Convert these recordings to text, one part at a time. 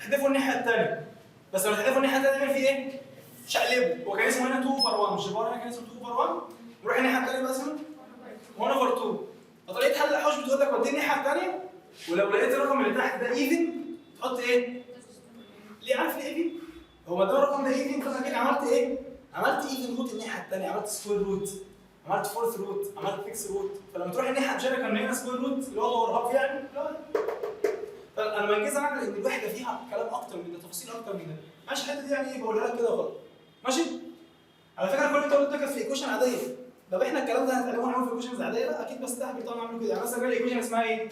تحذفه الناحية الثانيه. بس لما تحذفه الناحية الثانية تعمل فيه ايه؟ شقلبه. هو كان اسمه هنا 2 over 1، مش ال power هنا كان اسمه 2 over 1؟ نروح الناحية الثانية بقى اسمه 1 over 2. فطريقة حل الحوش بتقول لك وديه الناحية الثانيه، ولو لقيت الرقم اللي تحت ده even تحط ايه؟ ليه؟ عارف ليه even؟ هو ما دام الرقم ده even فانا كده عملت ايه؟ عملت even root الناحية الثانيه، عملت square root، عملت fourth root، عملت fifth root. فلما تروح الناحيه، مش انا كان هنا square root اللي هو power half يعني؟ لا، فانا لما جيت اعمل ان الوحدة فيها كلام اكتر من ده، تفاصيل اكتر من ده. ماشي؟ الحتة دي يعني ايه؟ بقولها لك كده غلط، ماشي؟ على فكرة كل اللي انت قلته ده كان في equation عاديه. طب احنا الكلام ده هنتعلمه نعمله في equations عاديه؟ لا اكيد، بستهبل طبعا اعمله كده. يعني مثلا جالي equation اسمها ايه؟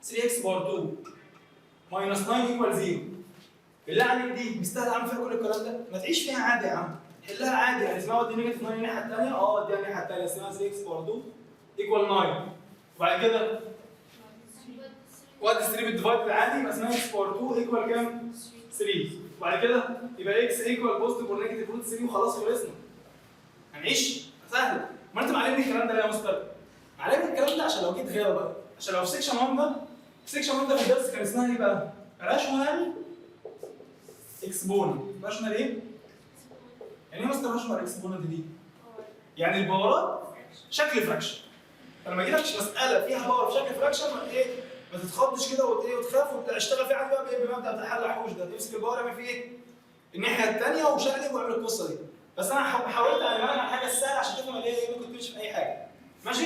3 x power 2 minus 9 equal 0. بالله عليك دي مستاهل اعمل فيها كل الكلام ده؟ ما تعيش فيها عادي يا عم، حلها عادي. يعني اسمها ودي negative 9 الناحية الثانيه، وديها الناحية الثانيه، اسمها 3 x power 2 equal 9. وبعد كده وادي 3 بال divide العادي، يبقى اسمها x power 2 equal كام؟ 3. وبعد كده يبقى x equal positive or negative root 3 وخلاص، خلصنا. هنعيش سهله. ما انت معلمني الكلام ده ليه يا مستر؟ معلمني الكلام ده عشان لو جيت غيره بقى، عشان لو في section 1 ده، section 1 ده في الدرس كان اسمها ايه بقى؟ rational exponent. rational ايه؟ يعني ايه مستر rational exponent دي؟ يعني ال power ات شكل fraction. فلما يجي لك مسالة فيها power في شكل fraction ما ايه؟ ما تتخضش كده وت ايه وتخاف وتشتغل فيها عادي بقى بايه؟ بمبدا بتاع حل حوش ده، تمسك ال power اعمل فيه ايه؟ الناحية الثانية وشقلب واعمل القصة دي. بس انا حاولت اعلمها لك على الحاجة السهلة عشان تفهم اللي هي ايه، ممكن تمشي في اي حاجه، ماشي؟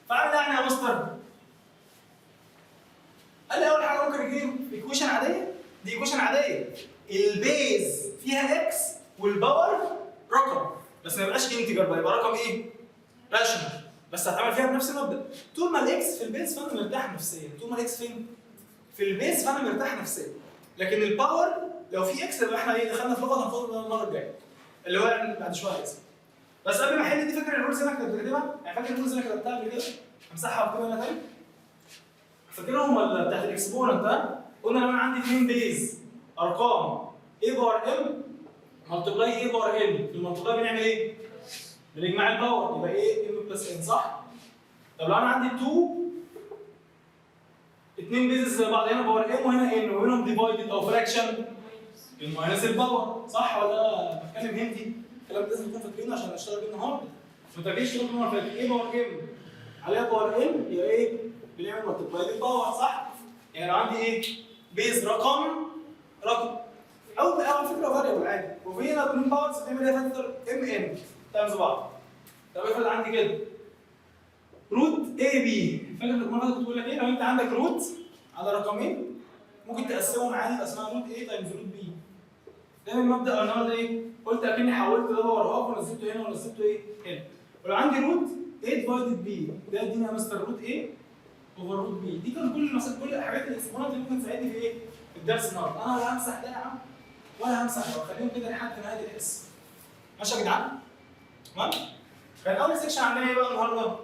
فاعمل ايه يعني يا مستر؟ قال لي اول حاجة ممكن يجيب equation عاديه، دي equation عادية ال base فيها x وال power رقم، بس ما يبقاش integer بقى، يبقى رقم ايه؟ rational، بس هتعمل فيها بنفس المبدا. طول ما ال x في ال base فانا مرتاح نفسيا. طول ما ال x فين؟ في ال base فانا مرتاح نفسيا. لكن ال power لو في x يبقى احنا ايه؟ دخلنا في لغة هناخدها المرة الجاية، اللي هو يعني بعد شوية اسف. بس قبل ما احل دي، فاكر ال rules اللي انا كنت كاتبها؟ يعني فاكر ال rules اللي انا كتبتها قبل كده؟ امسحها واكتبها هنا تاني؟ فاكرهم ولا؟ بتاعت ال exponent ده، قلنا لو انا عندي اثنين base ارقام a power m multiply a power n، في ال multiply بنعمل ايه؟ بنجمع ال power، يبقى a m plus n، صح؟ طب لو انا عندي 2 اثنين bases زي بعض، هنا power m وهنا n، وبينهم divided او fraction، ال minus ال power، صح ولا انا بتكلم هندي؟ الكلام ده لازم تكون فاكرينه عشان نشتغل بيه النهارده. ما تجيش تقول المرة اللي فاتت a power m عليها power n يبقى ايه؟ بنعمل multiply لل power، صح؟ يعني لو عندي ايه؟ base رقم رقم او على فكرة variable عادي، وفي هنا اثنين powers، بنعمل ايه؟ factor m n times بعض. طب افرض عندي كده root a b. فاكر المرة اللي كنت بقول لك ايه؟ لو انت عندك root على رقمين ممكن تقسمهم عادي، يبقى اسمها root a times root b. ده من مبدا النهارده ايه؟ قلت اكني حولت ده power half ونزلته هنا ونزلته ايه؟ هنا. ولو عندي root a divided b، ده يديني يا مستر root a over root b. دي كان كل مثلا كل الحاجات ال exponent اللي ممكن تساعدني في ايه؟ في الدرس النهارده. انا ولا همسح ده يا عم ولا همسح ده، خليهم كده لحد نهاية الحصه. ماشي يا جدعان؟ تمام؟ كان اول section عندنا ايه بقى النهارده؟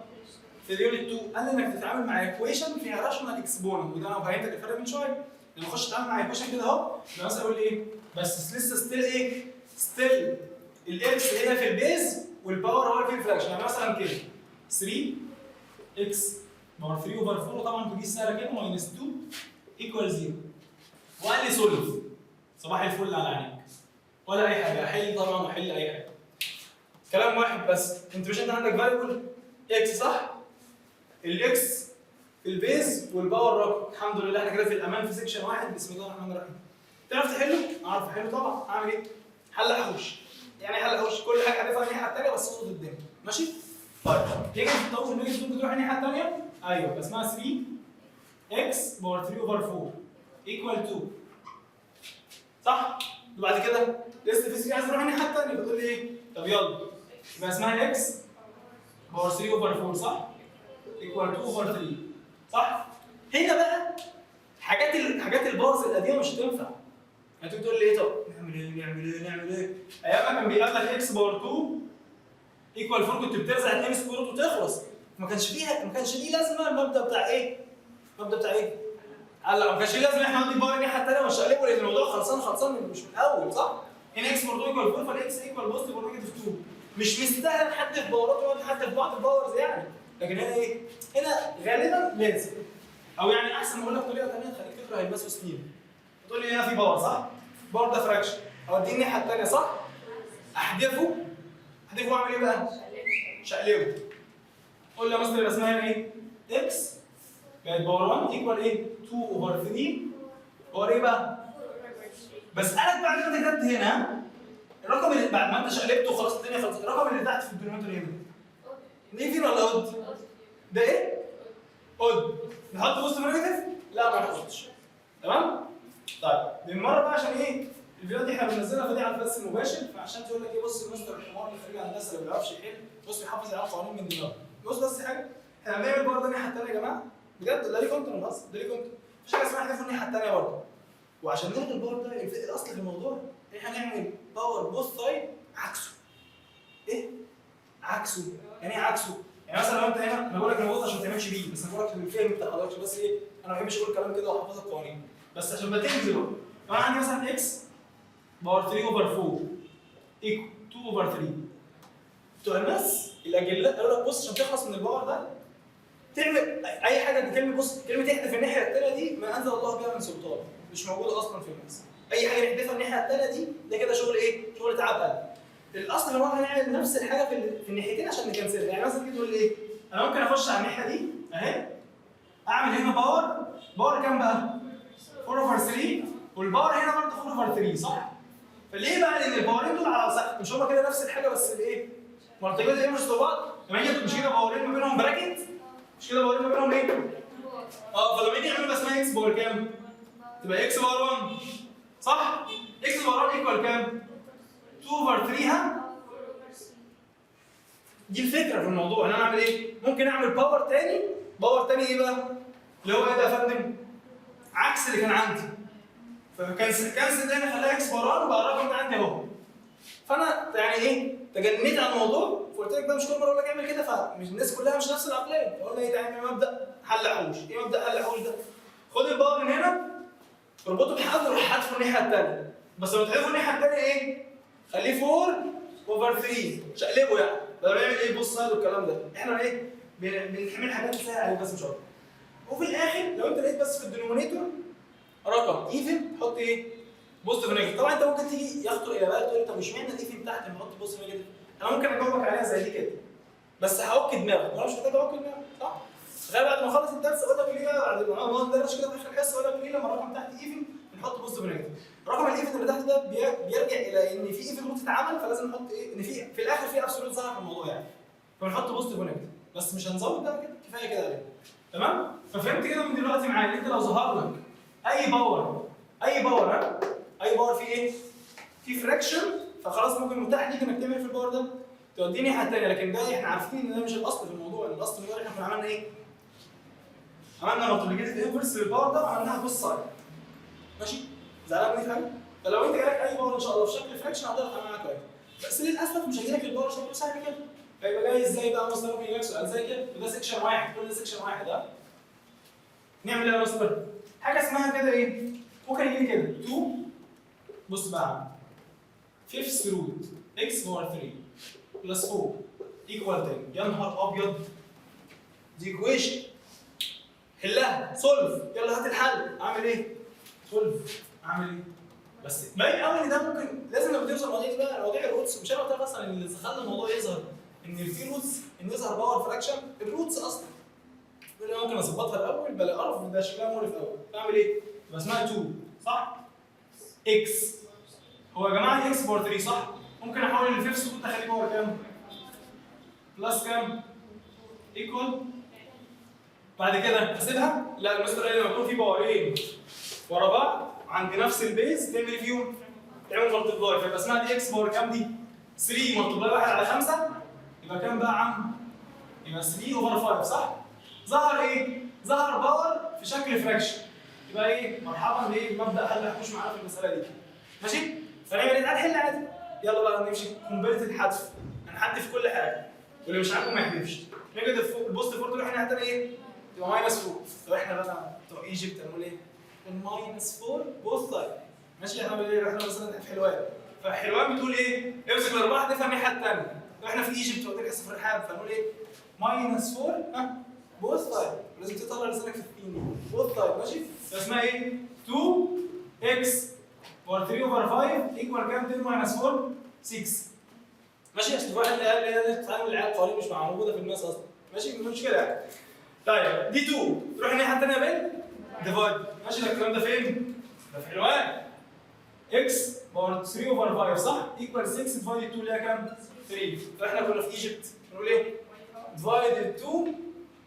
في ال unit 2 قال انك تتعامل مع equation فيها rational exponent، وده انا فهمتك الفرق من شويه. لما اخش اتعامل مع equation كده اهو، يبقى مثلا اقول ايه؟ بس لسه still ايه؟ still ال x هنا في ال base وال power هو اللي فيه ال fraction. يعني مثلا كده 3 x power 3 over 4، طبعا تجي سهلة كده، minus 2 equal 0، وقال لي solve. صباح الفل على عينيك، ولا اي حاجه، احل طبعا واحل اي حاجه. كلام واحد بس، انت مش انت عندك variable x، صح؟ ال x في ال base وال power رقم. الحمد لله احنا كده في الامان في section واحد. بسم الله الرحمن الرحيم. تعرف تحله؟ اعرف احله طبعا. اعمل ايه؟ حل حوش. يعني حل حوش، كل حاجة هتفهم الناحية الثانية بس اظبط الدنيا، ماشي؟ طيب negative 2 negative 2 تروح الناحية الثانيه، ايوه، اسمها 3 x power 3 over 4 equal 2، صح؟ وبعد كده لسه في 3 عايز اروح الناحية الثانيه، بتقول لي ايه؟ طب يلا، يبقى اسمها x power 3 over 4، صح؟ equal 2 over 3، صح؟ هنا بقى حاجات ال powers القديمة مش هتنفع. يعني تقول لي ايه؟ طب نعمل ايه؟ نعمل ايه؟ نعمل ايه؟ ايام ما كان بيقابلك x power 2 equal 4 كنت بترزع 2 square root وتخلص. ما كانش ليه لازمه المبدا بتاع ايه؟ المبدا بتاع ايه؟ هلا ما كانش ليه لازمه احنا نودي power الناحية الثانية ونشقلبه، لان الموضوع خلصان خلصان مش من الاول، صح؟ ان x power 2 equal 4، فال x equal positive or negative 2. مش مستاهل حد في power ات ولا حد في بعض ال powers يعني. لكن هنا ايه؟ هنا غالبا لازم، او يعني احسن اقول لك طريقه ثانية تخليك تكره ال math سنين. تقول لي هنا في power صح؟ power ده fraction، اوديه الناحية الثانية صح؟ احذفه احذفه واعمل ايه بقى؟ شقلبه. قول لي يا مستر يبقى اسمها ايه؟ x بقت power 1 equal ايه؟ 2 over 3 power ايه بقى؟ بسألك بعد ما انت كتبت هنا الرقم اللي بعد ما انت شقلبته وخلاص الدنيا خلصت، الرقم اللي تحت في ال denominator هنا even ولا odd؟ ده ايه؟ odd. نحط positive negative؟ لا ما نحطش. تمام؟ طيب بالمرة بقى عشان ايه؟ الفيديو دي احنا بننزلها فدي على البث المباشر، فعشان تقول لك ايه، بص المستر الحمار اللي خريج هندسة اللي ما بيعرفش يحل، بص بيحافظ على قوانين من دماغه. بص بس حاجة، احنا بنعمل برضه الناحية الثانية يا جماعة بجد، ده ليك انت، انا بس ده ليك انت، مفيش حاجة اسمها احذفوا الناحية الثانية برضه. وعشان نلغي ال power ده الاصل في الموضوع احنا هنعمل power both side عكسه. ايه؟ عكسه. يعني ايه عكسه؟ يعني مثلا لو انت هنا، انا بقول لك انا بقول عشان ما تعملش بيه، بس انا بقول لك بالفهم بتاع حضرتك، بس ايه، انا ما بحبش اقول كلام كده واحفظ القوانين، بس عشان بتنزل. لو انا عندي مثلا x power 3 over 4 equal 2 over 3، بتوع ال math الاجلاء قالوا لك بص عشان تخلص من ال power ده تعمل اي حاجه، كلمة بص كلمة تحذف الناحية الثانية دي ما انزل الله بها من سلطان، مش موجودة اصلا في ال math. اي حاجة نحذفها الناحية الثانية دي ده كده شغل ايه؟ شغل تعب قلب. الاصل ان هو هنعمل نفس الحاجة في الناحيتين عشان نكنسلها. يعني مثلا تيجي تقول لي ايه؟ انا ممكن اخش على الناحية دي اهي، اعمل هنا power، power كام بقى؟ 4 over 3، وال power هنا برضه 4 over 3 صح؟ فليه بقى؟ لان ال power ين دول على صح مش هما كده نفس الحاجة بس الايه؟ multiply inverse بعض. لما يجي مش كده power ين ما بينهم bracket؟ مش كده power ين ما بينهم ايه؟ اه، فلما يجي يعملوا اسمها x power كام؟ تبقى x power 1 صح؟ x power 1 equal كام؟ 2 over 3. ها؟ دي الفكرة في الموضوع، ان انا اعمل ايه؟ ممكن اعمل power تاني، power تاني ايه بقى؟ اللي هو ايه ده يا فندم؟ عكس اللي كان عندي. ف cancel cancel ده، انا خليها x power 1 وبقى الرقم ده عندي اهو. فانا يعني ايه؟ تجنيت على الموضوع، فقلت لك بقى مش كل مرة اقول لك اعمل كده، فمش الناس كلها مش نفس العقلية، فقلنا ايه؟ تعالى مبدا حل حوش، ايه مبدا حل حوش ده؟ خد ال power من هنا اربطه بحبل وروح حادفه الناحية الثانية، بس لما تحذفه الناحية الثانية ايه؟ خليه 4 over 3، شقلبه يعني، بدل ما يعمل ايه both side والكلام ده، احنا ايه؟ بنعمل حاجات تسهل عليك بس مش اكتر. وفي الاخر لو انت لقيت بس في ال denominator رقم even حط ايه؟ positive negative. طبعا انت ممكن تيجي يخطر الى بالك تقول لي طب اشمعنى ال even تحت نحط positive negative؟ انا ممكن اجاوبك عليها زي دي كده، بس هعك دماغك، وانا مش محتاج اعك دماغك صح؟ تخيل بعد ما اخلص الدرس اقول لك ليه بقى، بعد ما ندرس كده في اخر الحصة اقول لك ليه لما الرقم تحت even بنحط positive negative. رقم ال even اللي تحت ده بيرجع الى ان في even root اتعمل، فلازم نحط ايه؟ ان في الاخر في absolute ظهر في الموضوع يعني، فبنحط positive و negative، بس مش هنزود بقى كده، كفاية كده عليه. تمام؟ ففهمت كده من دلوقتي معايا ان انت لو ظهر لك اي power، اي power، ها؟ اي power فيه ايه؟ في fraction، فخلاص ممكن متاح ليك انك تعمل في ال power ده توديني الناحية الثانية، لكن ده احنا عارفين ان ده مش الاصل في الموضوع، ان الاصل في الموضوع احنا كنا عملنا ايه؟ عملنا multiplicative inverse لل power ده وعملناها both side. ماشي؟ زعلان مني في حاجة؟ فلو انت جالك اي power ان شاء الله في شكل fraction هتقدر تعمل معاها كويس. بس للاسف مش هيجي لك ال power شكله سهل كده. فيبقى جاي ازاي بقى مستر؟ ممكن يجي لك سؤال زي كده، وده section واحد، كل ده section واحد. ها؟ نعمل ايه يا مستر؟ حاجة اسمها كده ايه؟ ممكن يجي لي كده 2، بص بقى، fifth root x power 3 plus 4 equal 10. يا نهار ابيض، دي equation، حلها، solve، يلا هات الحل. اعمل ايه؟ solve، اعمل ايه؟ بس باين قوي ان ده ممكن لازم لما توصل المواضيع دي بقى، مواضيع ال roots، مش انا قلت لك اصلا ان اللي خلى الموضوع يظهر ان في roots، ان يظهر power fraction، ال roots اصلا. يقول انا ممكن اظبطها الاول بلا قرف، ده شكلها مقرف قوي. اعمل ايه؟ يبقى اسمها 2 صح؟ x هو يا جماعة دي x power 3 صح؟ ممكن احول ال fifth root اخليه power كام؟ plus كام؟ equal. بعد كده احسبها؟ لا، المستر قال لما يكون في power ين ورا بعض عند نفس ال base تعمل ايه فيهم؟ تعمل multiply، فيبقى اسمها دي x power كام دي؟ 3 multiply 1 على 5، يبقى كام بقى يا عم؟ يبقى 3 over 5 صح؟ ظهر ايه؟ ظهر power في شكل fraction، يبقى ايه؟ مرحبا بايه؟ مبدا حل حوش معانا في المسالة دي. ماشي؟ فنعمل ايه؟ تعالى نحل عادي. يلا بقى نمشي قنبلة الحذف، هنحذف كل حاجة واللي مش عاجبه ما يحذفش. negative ال positive 4 تروح الناحية الثانية ايه؟ تبقى minus 4. طب احنا بقى بتوع Egypt هنقول ايه؟ ال minus 4 both side. ماشي؟ احنا بنقول ايه؟ احنا مثلا في حلوان، فحلوان بتقول ايه؟ امسك الاربعة احذفها الناحية الثانية. واحنا في Egypt وقت حصة في الرحاب فنقول ايه؟ minus 4 ها both side، لازم تطلع لسانك في الثين both side. ماشي؟ فاسمها ايه؟ 2 x power 3 over 5 equal كام؟ 10 minus 4، 6. ماشي؟ عشان واحد اللي قال لي تتعامل العيال قوانين مش موجودة في ال math اصلا. ماشي؟ مش مشكلة يعني. طيب، دي 2 تروح الناحية الثانية بال divide. ماشي؟ ده الكلام ده فين؟ ده في حلوان. x power 3 over 5، صح؟ equal 6 divide 2 اللي هي كام؟ 3. فاحنا كنا في Egypt نقول ايه؟ divide 2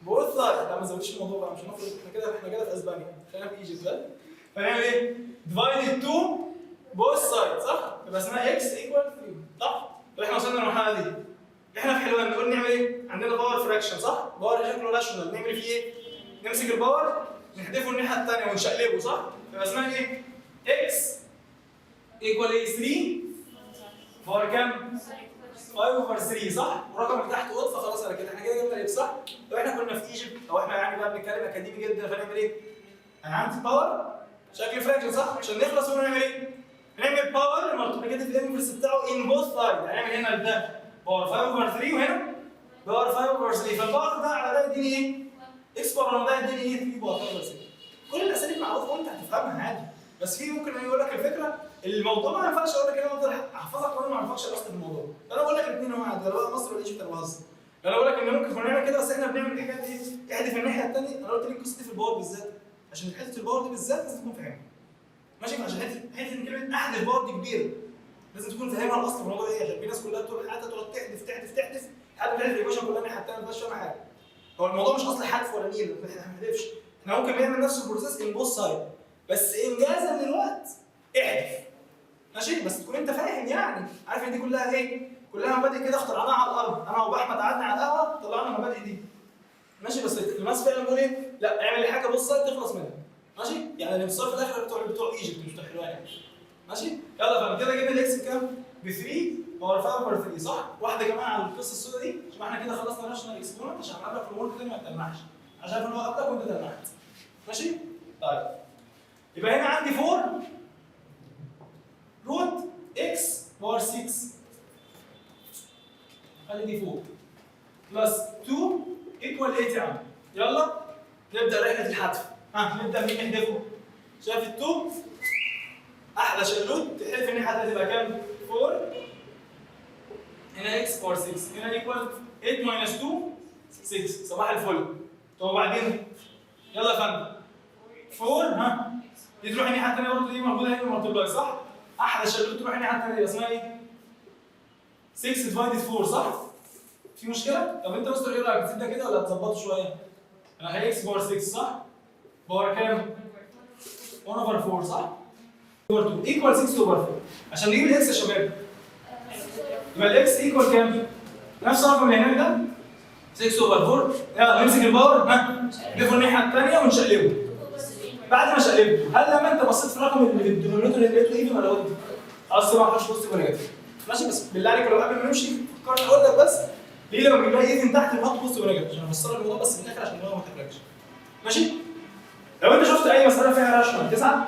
both side. لا، ما زودش الموضوع بقى، مش هنخرج احنا كده، احنا كده في اسبانيا. خلينا في Egypt بقى. فنعمل ايه؟ divide 2 both side، صح؟ يبقى اسمها x equal 3، صح؟ طب احنا وصلنا للمرحلة دي، احنا في حلوان نقول نعمل ايه؟ عندنا power fraction، صح؟ power شكله rational، نعمل فيه ايه؟ نمسك ال power نحدفه الناحية الثانية ونشقلبه، صح؟ يبقى اسمها ايه؟ x equal ايه؟ 3 power كام؟ 5 over 3، صح؟ والرقم اللي تحت odd، فخلاص على كده احنا كده جبنا ال x، صح؟ لو احنا كنا في Egypt او احنا يعني بقى بنتكلم اكاديمي جدا، فنعمل ايه؟ انا عندي power شكل fraction، صح؟ عشان نخلص منه نعمل ايه؟ نعمل power multiplicative inverse بتاعه in both side. يعني نعمل هنا ده power 5 over 3 وهنا power 5 over 3، فال power ده على ده يديني ايه؟ x power ده يديني ايه؟ 3 power 5 over 3. كل الاساليب معروفة وانت هتفهمها عادي، بس في ممكن يقول لك الفكرة الموضوع ما ينفعش اقول لك انا افضل احفظك وانا ما اعرفكش الاصل في الموضوع. فانا بقول لك الاثنين هو عادي، ولا مصر ولا Egypt، انا بهزر. انا بقول لك ان ممكن كنا نعمل كده، بس احنا بنعمل الحاجات دي احذف الناحية الثانية. انا قلت لك القصة دي في ال power بالذات عشان حتة ال power دي بالذات لازم تكون فاهمها. ماشي؟ عشان حته ان كلمة احذف power دي كبيره، لازم تكون فاهمها الاصل في الموضوع ايه، عشان في ناس كلها طول حياتها تقعد تحذف تحذف تحذف لحد ما تحذف ال equation كلها الناحية الثانيه، ما تبقاش فاهمه حاجه. هو الموضوع مش اصل حذف ولا نيل، احنا ما بنحذفش، احنا ممكن نعمل نفس ال process in both side، بس انجازا للوقت احذف. ماشي؟ بس تكون انت فاهم، يعني عارف ان دي كلها ايه؟ كلها مبادئ كده اخترعناها على الارض، انا واحمد قعدنا على القهوة طلعنا المبادئ دي. ماشي؟ بس ال math فعلا بيقول ايه؟ لا، اعمل الحاجة both side تخلص منها. ماشي؟ يعني الانتصار في الاخر بتوع Egypt مش بتوع حلوان يعني. ماشي؟ يلا، فاهم كده جبنا ال x بكام؟ ب 3 power 5 over 3، صح؟ واحدة كمان على القصة السوداء دي عشان احنا كده خلصنا rational exponent، عشان اقابلك في ال work تاني ما تتنحش، عشان عارف ان هو قابلك وانت تنحت. ماشي؟ طيب، يبقى هنا عندي 4 root x power 6، خلي دي 4 plus 2 equal 8. يا عم يلا نبدا رحله الحذف. ها، نبدا مين نحذفه؟ شايف ال 2؟ احلى شلوت تحذف الناحية الثانية تبقى كام؟ 4. هنا x power 6، هنا equal 8 minus 2، 6. صباح الفل. طب وبعدين؟ يلا يا فندم، 4، ها، دي تروح الناحية الثانية برضه، دي موجودة هنا multiply، صح؟ احلى شلوت تروح الناحية الثانية اسمها ايه؟ 6 divided 4، صح؟ في مشكلة؟ طب انت مستر ايه رايك؟ تسيب ده كده ولا تظبطه شوية؟ انا هي x power 6، صح؟ power كام؟ 1 over 4، صح؟ over 2 equal 6 over 4. عشان نجيب ال x يا شباب، يبقى ال x equal كام؟ نفس الرقم اللي هناك ده، 6 over 4. يلا نمسك ال power، ها، نلفه الناحية الثانية ونشقلبه. بعد ما شقلبته، هل لما انت بصيت في الرقم اللي في ال denominator اللي لقيته even ولا odd؟ خلاص ما اعرفش positive ولا negative. ماشي؟ بس بالله عليك لو قبل ما نمشي فكرني اقول لك بس ليه لما بنلاقي even تحت بنحط positive و negative، عشان افسر لك الموضوع بس من الاخر عشان الموضوع ما تحرجش. ماشي؟ لو انت شفت اي مسالة فيها rational تزعل؟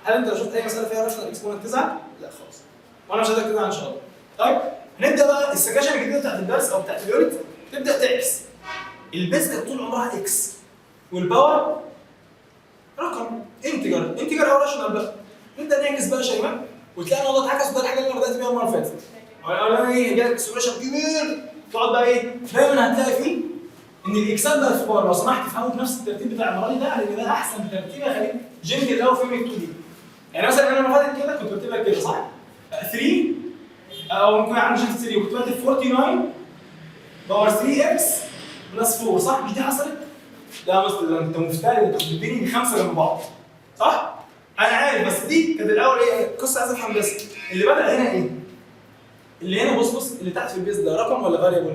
هل انت لو شفت اي مسالة فيها rational exponent تزعل؟ لا خالص. وانا مش عايزك تزعل ان شاء الله. طيب، هنبدا بقى السكاشن الجديدة بتاعت الدرس او بتاعت ال unit. تبدا تعكس. ال base كانت طول عمرها x وال power رقم integer، integer او rational بقى. نبدا نعكس بقى يا شيماء وتلاقي الموضوع اتعكس، وده الحاجة اللي انا بدات بيها المرة اللي فاتت. هو الاولاني ايه؟ جالك expression كبير تقعد بقى ايه؟ دايما هتلاقي فيه ان ال x ات بقت في power. لو سمحت تفهموا بنفس الترتيب بتاع المرة دي ده، لان ده احسن ترتيب يخليك gentle قوي في unit 2 دي. يعني مثلا انا المرة اللي فاتت كده كنت بكتب لك كده، صح؟ 3 او ممكن عندي shift 3 وكنت بكتب 49 power 3 x plus 4، صح؟ مش دي حصلت؟ لا يا مستر، ده انت مفتري، انت بتديني خمسة جنب بعض، صح؟ انا عارف، بس دي كانت الاول ايه؟ القصة عايز افهم بس اللي بدأ هنا ايه؟ اللي هنا، بص بص، اللي تحت في ال base ده رقم ولا variable؟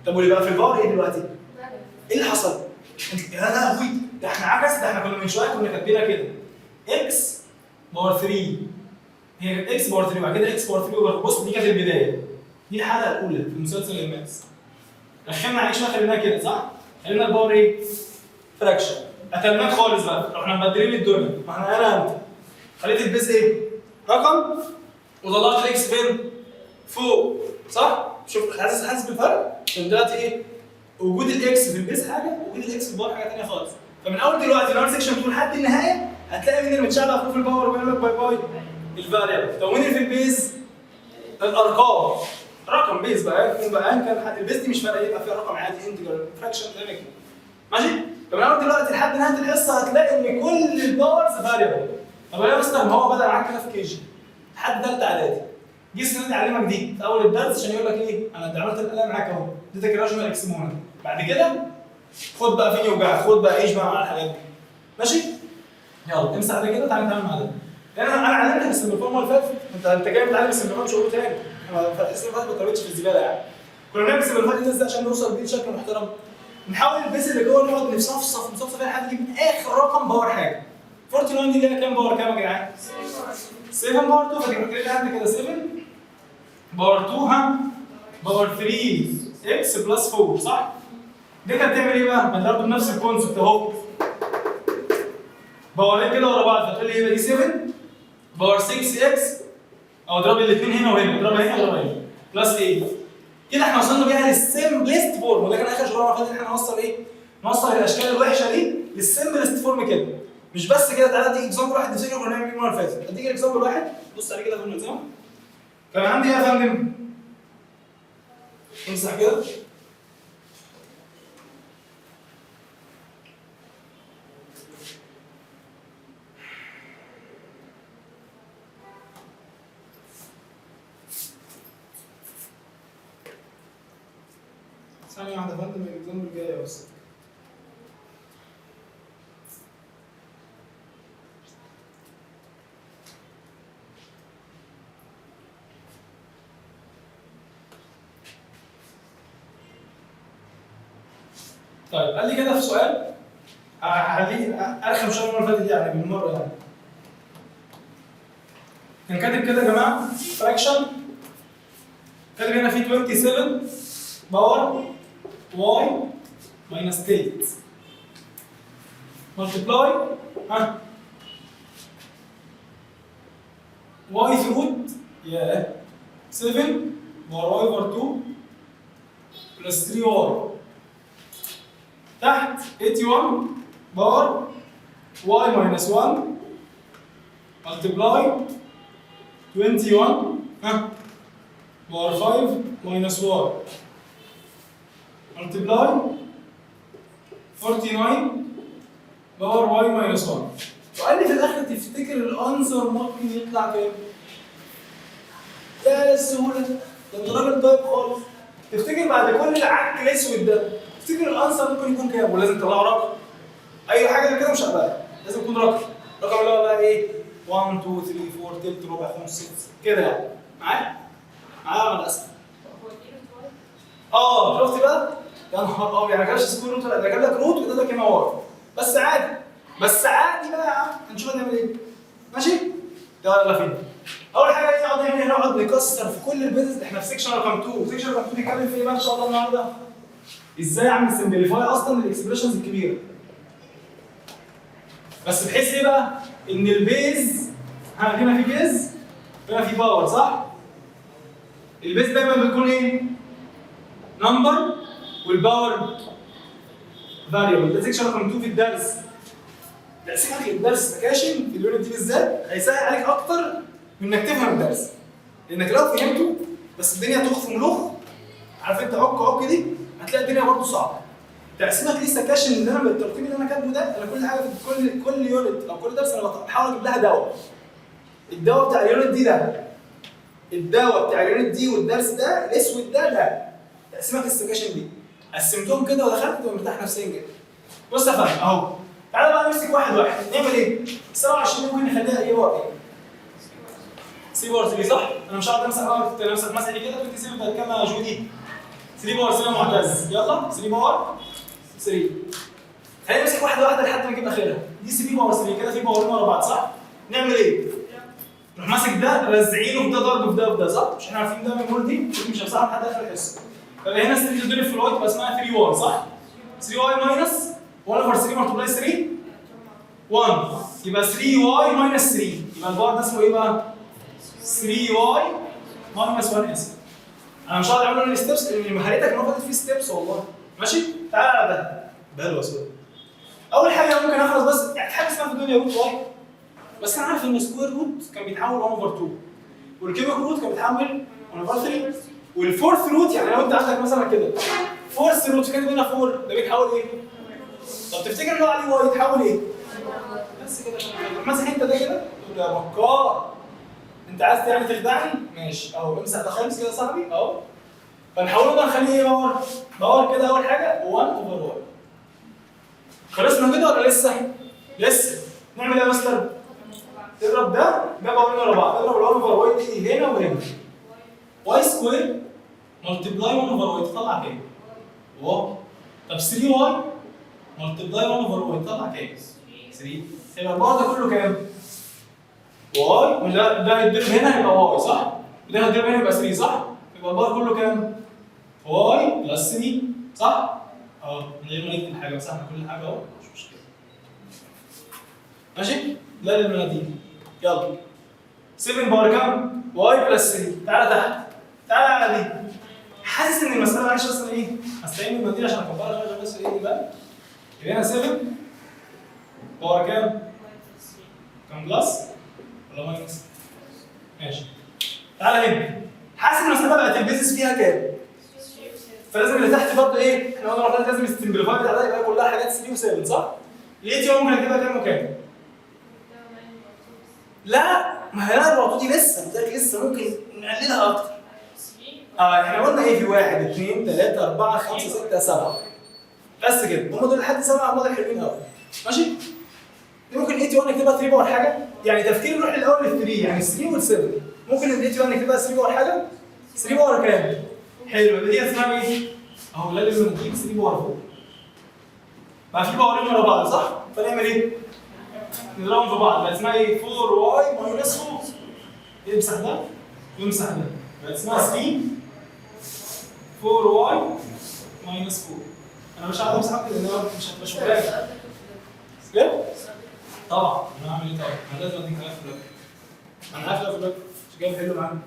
طب واللي بقى في ال power ايه دلوقتي؟ ايه اللي حصل؟ يا لهوي، ده احنا عكس، ده احنا كنا من شوية كنا كاتبينها كده x power 3، هي كانت x power 3 وبعد كده x power 3 over. بص، دي كانت البدايه، دي الحلقة الاولى في مسلسل ال math. رخمنا عليك شويه، خليناها كده، صح؟ خلينا ال power ايه؟ fraction. قتلناك خالص بقى، رحنا مبدلين الدنيا. ما احنا انا انت خليت ال base ايه؟ رقم وطلعت ال x فين؟ فوق، صح؟ شوف، حاسس بالفرق؟ عشان دلوقتي ايه؟ وجود ال x في ال base حاجه، وجود ال x في ال power حاجة ثانية خالص. فمن اول دلوقتي، من اول section 2 لحد النهايه. هتلاقي مين اللي متشعلق فوق في ال power ويقول لك bye bye؟ ال variable. طب مين اللي في ال base؟ الارقام. رقم base بقى يكون بقى كان حد ال base دي مش فارقه، يبقى فيها رقم عادي integer fraction زي ما يكون. ماشي؟ طب انا دلوقتي لحد نهاية الحصة هتلاقي ان كل ال powers variable. طب يا مستر ما هو بدا معاك كده في KG لحد ثالثة اعدادي. جه السنة دي علمك دي في اول الدرس عشان يقول لك ايه؟ انا عملت القلم معاك اهو، اديتك ال rational exponent. بعد كده خد بقى فين يوجعك، خد بقى عيش بقى مع الحاجات دي. ماشي؟ يلا امسح ده كده، تعالى نتعامل مع ده. لان انا علمتك ال simplify المرة اللي فاتت، انت جاي بتعلم ال simplify مش هقوله تاني. انا في السنة اللي فاتت ما اتربيتش في الزبالة يعني. كنا بنعمل ال simplify دي ازاي عشان نوصل بيه لشكل محترم؟ نحاول ال base اللي جوه نقعد نصفصف نصفصف فيها لحد نجيب اخر رقم power حاجة. 49 دي اللي هي كام power كام يا جدعان؟ 7 power 2، فتبقى كده عندك كده 7 power 2 ها power 3 x plus 4 صح؟ دي كانت بتعمل ايه بقى؟ ما انت برضه بنفس ال concept اهو. power ين كده ورا بعض، فتقول لي ايه بقى دي 7 power 6 x او اضرب الاثنين هنا وهنا، اضربها هنا واضربها هنا plus 8. كده احنا وصلنا بيها لل simplest form، وده كان اخر شغلانة المفروض ان احنا نوصل ايه؟ نوصل الاشكال الوحشة دي لل simplest form كده. مش بس كده، تعالى اديك example واحد نفتكر كنا بنعمل ايه المرة اللي فاتت. اديك example واحد بص عليه كده في الملزمه. كان عندي ايه يا فندم؟ امسح كده. ثانية واحدة يا فندم، ال example جاي يا أستاذ. طيب قال لي كده في سؤال هخليه ارخم شوية المرة اللي فاتت يعني بالمرة يعني. كان كاتب كده يا جماعة fraction، كاتب هنا في 27 power y minus 8 multiply ها y root يا 7 power y power 2 plus 3 y تحت 81 power y minus 1 multiply 21 ها power 5 minus y multiply 49 power y minus 1. وقال لي في الاخر تفتكر ال answer ممكن يطلع كام؟ يا للسهوله، ده انت راجل طيب خالص. تفتكر بعد كل العك الاسود ده تفتكر ال answer ممكن يكون كام؟ ولازم تطلعه رقم. اي حاجة كده مش هقبلها، لازم يكون رقم. رقم اللي هو بقى ايه؟ 1 2 3 4 تلت ربع خمس ست كده يعني. معايا؟ معايا ولا اسف؟ اه شفت بقى؟ يا نهار ابيض، يعني ما جابش square root ولا ده جاب لك root وده لك هنا y. بس عادي، بس عادي بقى يا عم، هنشوف هنعمل ايه. ماشي؟ يلا فينا. اول حاجة ايه نقعد نعمل ايه؟ نقعد نكسر في كل ال bases. احنا في section رقم 2، section رقم 2 بيتكلم في ايه بقى ان شاء الله النهارده؟ ازاي اعمل simplify اصلا ال expressions الكبيرة. بس بحيث ايه بقى؟ ان ال base ها هنا في base هنا في power صح؟ ال base دايما بيكون ايه؟ number وال power variable. ده section رقم 2 في الدرس. تقسيمك للدرس سكاشن في ال unit دي بالذات هيسهل عليك اكتر من انك تفهم الدرس. لانك لو فهمته بس الدنيا تخ في ملوخ، عارف انت عك عك دي، هتلاقي الدنيا برضه صعبة. تقسيمك ليه سكاشن اللي انا بالترتيب اللي انا كاتبه ده، انا كل حاجة في كل unit او كل درس انا بحاول اجيب لها دواء. الدواء بتاع ال unit دي ده، الدواء بتاع ال unit دي والدرس ده الاسود ده ده تقسيمك السكاشن دي. قسمتهم كده ودخلت تبقى مرتاح نفسيا جدا. بص يا فندم اهو، تعالى بقى نمسك واحد واحد، نعمل ايه؟ 27 ممكن نخليها ايه power ايه؟ 3 power 3 صح؟ انا مش هقعد امسح بقى، امسح مسح دي كده. 27 بقت كام يا جودي؟ 3 power 3 يا معتز، يلا 3 power 3. خلينا نمسك واحدة واحدة لحد ما نجيب اخرها. دي 3 power 3 كده في power ين ورا بعض صح؟ نعمل ايه؟ نروح ماسك ده رازعينه في ده ضرب في ده في ده صح؟ مش احنا عارفين ده من المول دي؟ مش همسحها لحد اخر الحصة. فبقى هنا 3 تضرب في ال y تبقى اسمها 3 y صح؟ 3 y minus 1 over 3 multiply 3 1 يبقى 3 y minus 3، يبقى ال power ده اسمه ايه بقى؟ 3 y minus 1. اسف انا مش هقعد اعمل ال steps لان مهارتك المرة اللي فاتت في steps والله. ماشي؟ تعالى على ده بلوى sorry. اول حاجة ممكن اخلص بس يعني حاجة اسمها في الدنيا root y. بس انا عارف ان square root كان بيتحول 1 over 2، وال cubic root كان بيتحول 1 over 3، وال fourth root، يعني لو انت عندك مثلا كده fourth root كاتب هنا 4، ده بيتحول ايه؟ طب تفتكر لو عليه y يتحول ايه؟ بس كده. مسح انت ده كده، تقول له يا بكار انت عايز يعني تخدعني؟ ماشي، اهو امسح ده خالص كده يا صاحبي اهو. فنحوله بقى نخليه ايه؟ power power كده. اول حاجة 1 over y. خلصنا كده ولا لسه؟ لسه. نعمل ايه يا مستر؟ تضرب ده ده power ين ورا بعض، اضرب ال 1 over y دي هنا وهنا، y square multiply 1 over y تطلع كام؟ y. طب 3 y multiply 1 over y تطلع كام؟ 3. يبقى ال power ده كله كام؟ y. وده ده هيتضرب هنا يبقى y، صح؟ وده هيتضرب هنا يبقى 3، صح؟ يبقى ال power كله كام؟ y plus 3، صح؟ اه، من غير ما نكتب حاجه، مسحنا كل حاجة اهو، مش مشكله. ماشي؟ لا للمناديل. يلا، 7 power كام؟ y plus 3. تعالى تحت، تعالى على دي. حاسس ان المسالة معلش اصلا ايه؟ هستعين بالمنديل عشان اكبرها شوية عشان بس ايه يبان. يبقى هنا 7 power كام؟ كام؟ plus ولا minus؟ ماشي. تعالى هنا، حاسس ان المسالة بقت ال bases فيها كام؟ فلازم اللي تحت برضه ايه؟ احنا قلنا لازم ال simplify بتاع ده يبقى كلها حاجات 3 و7، صح؟ ال 81 ممكن اجيبها كام وكام؟ لا، ما هي لا دي لسه قلت لسه ممكن نقللها اكتر. احنا قلنا ايه؟ في 1 2 3 4 5 6 7، بس كده، هم دول لحد 7، هم دول حلوين قوي. ماشي؟ دي ممكن 81 نكتبها 3 power حاجه، يعني تفكير نروح الاول لل 3، يعني 3 وال 7. ممكن ال 81 نكتبها 3 power حاجه، 3 power كام؟ حلو، يبقى دي اسمها ايه؟ اهو لازم نديك 3 power 4. بقى في power ين ورا بعض، صح؟ فنعمل ايه؟ نضربهم في بعض. بقى اسمها ايه؟ 4 y minus 4. امسح ده وامسح ده، بقى اسمها 3 4 y minus 4. انا مش عايز امسح لان انا مش هتبقى شغال. ايه؟ طبعا، انا هعمل ايه؟ طبعا انا لازم اديك حاجات في الوقت، انا عارف في الوقت مش جاي حلو معانا.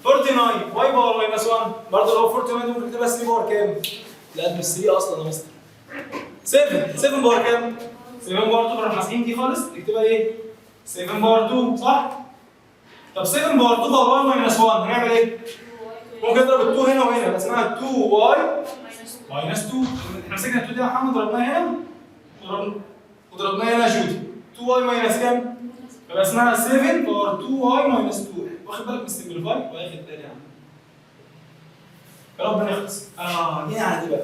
49 y power minus 1، برضه لو 49 ممكن تبقى 3 power كام؟ لا، مش 3 اصلا يا مستر. 7، 7 power كام؟ 7 power 2. نروح ماسحين دي خالص، نكتبها ايه؟ 7 power 2، صح؟ طب 7 power 2 power y minus 1 هنعمل ايه؟ ممكن نضرب ال 2 هنا وهنا، يبقى اسمها 2 y minus 2. احنا مسكنا 2 دي يا محمد ضربناها هنا وضربناها هنا جودي، 2 y minus كام؟ يبقى اسمها 7 power 2 y minus 2. واخد بالك من ال simplify؟ واخد بالي يا عم. يا رب نخلص. جينا على دي بقى،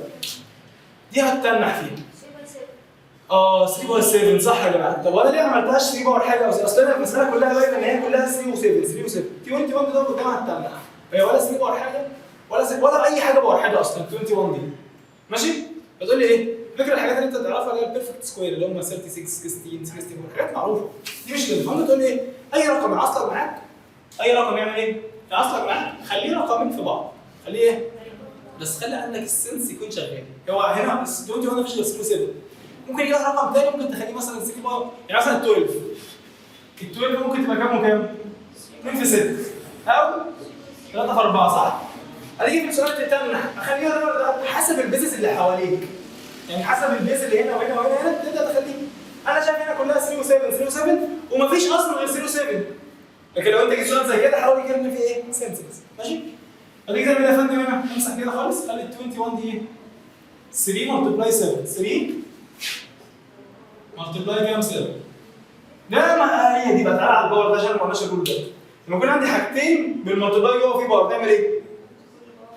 دي هتتنح فيها. 3 power 7، صح يا جماعه. طب وانا ليه ما عملتهاش 3 power حاجه؟ اصل انا المسالة كلها باينة ان هي كلها 3 و7، 3 و7. 21 ده قدامها هتتنح، فهي ولا 3 power حاجة ولا 6 ولا اي حاجة power حاجة اصلا 21 دي. ماشي؟ فتقول لي ايه؟ فكرة الحاجات اللي انت تعرفها اللي هي ال perfect square اللي هم 36، 16، 64، حاجات معروفه. دي مش كده. فانت تقول لي ايه؟ اي رقم يعصلك معاك، اي رقم يعمل ايه؟ يعصلك معاك، خليه رقمين في بعض. خليه ايه؟ بس خلي عندك ال sense يكون شغال. هو هنا 21 مفيش غير 3 7، ممكن يجي لك رقم تاني ممكن تخليه مثلا 3 power، يعني مثلا 12. ال 12 ممكن تبقى كام وكام؟ 2 في 6 او 3 في 4، صح؟ هتيجي في السؤال تتنح، اخليها ده ولا ده؟ حسب ال bases اللي حواليك، يعني حسب ال base اللي هنا وهنا وهنا هنا تبدا تخليه. انا شايف هنا كلها 3 و7، 3 و7، ومفيش اصلا غير 3 و7. لكن لو انت جيت سؤال زي كده حاول يجيب فيه ايه؟ senses. ماشي؟ هتيجي تعمل ايه يا فندم هنا؟ امسح كده خالص، خلي ال 21 دي ايه؟ 3 multiply 7، 3 multiply كام؟ 7. ده ما هي دي بقى. تعالى على ال power ده عشان ما قلناش ال rule ده. لما يكون عندي حاجتين بال multiply جوه في power تعمل ايه؟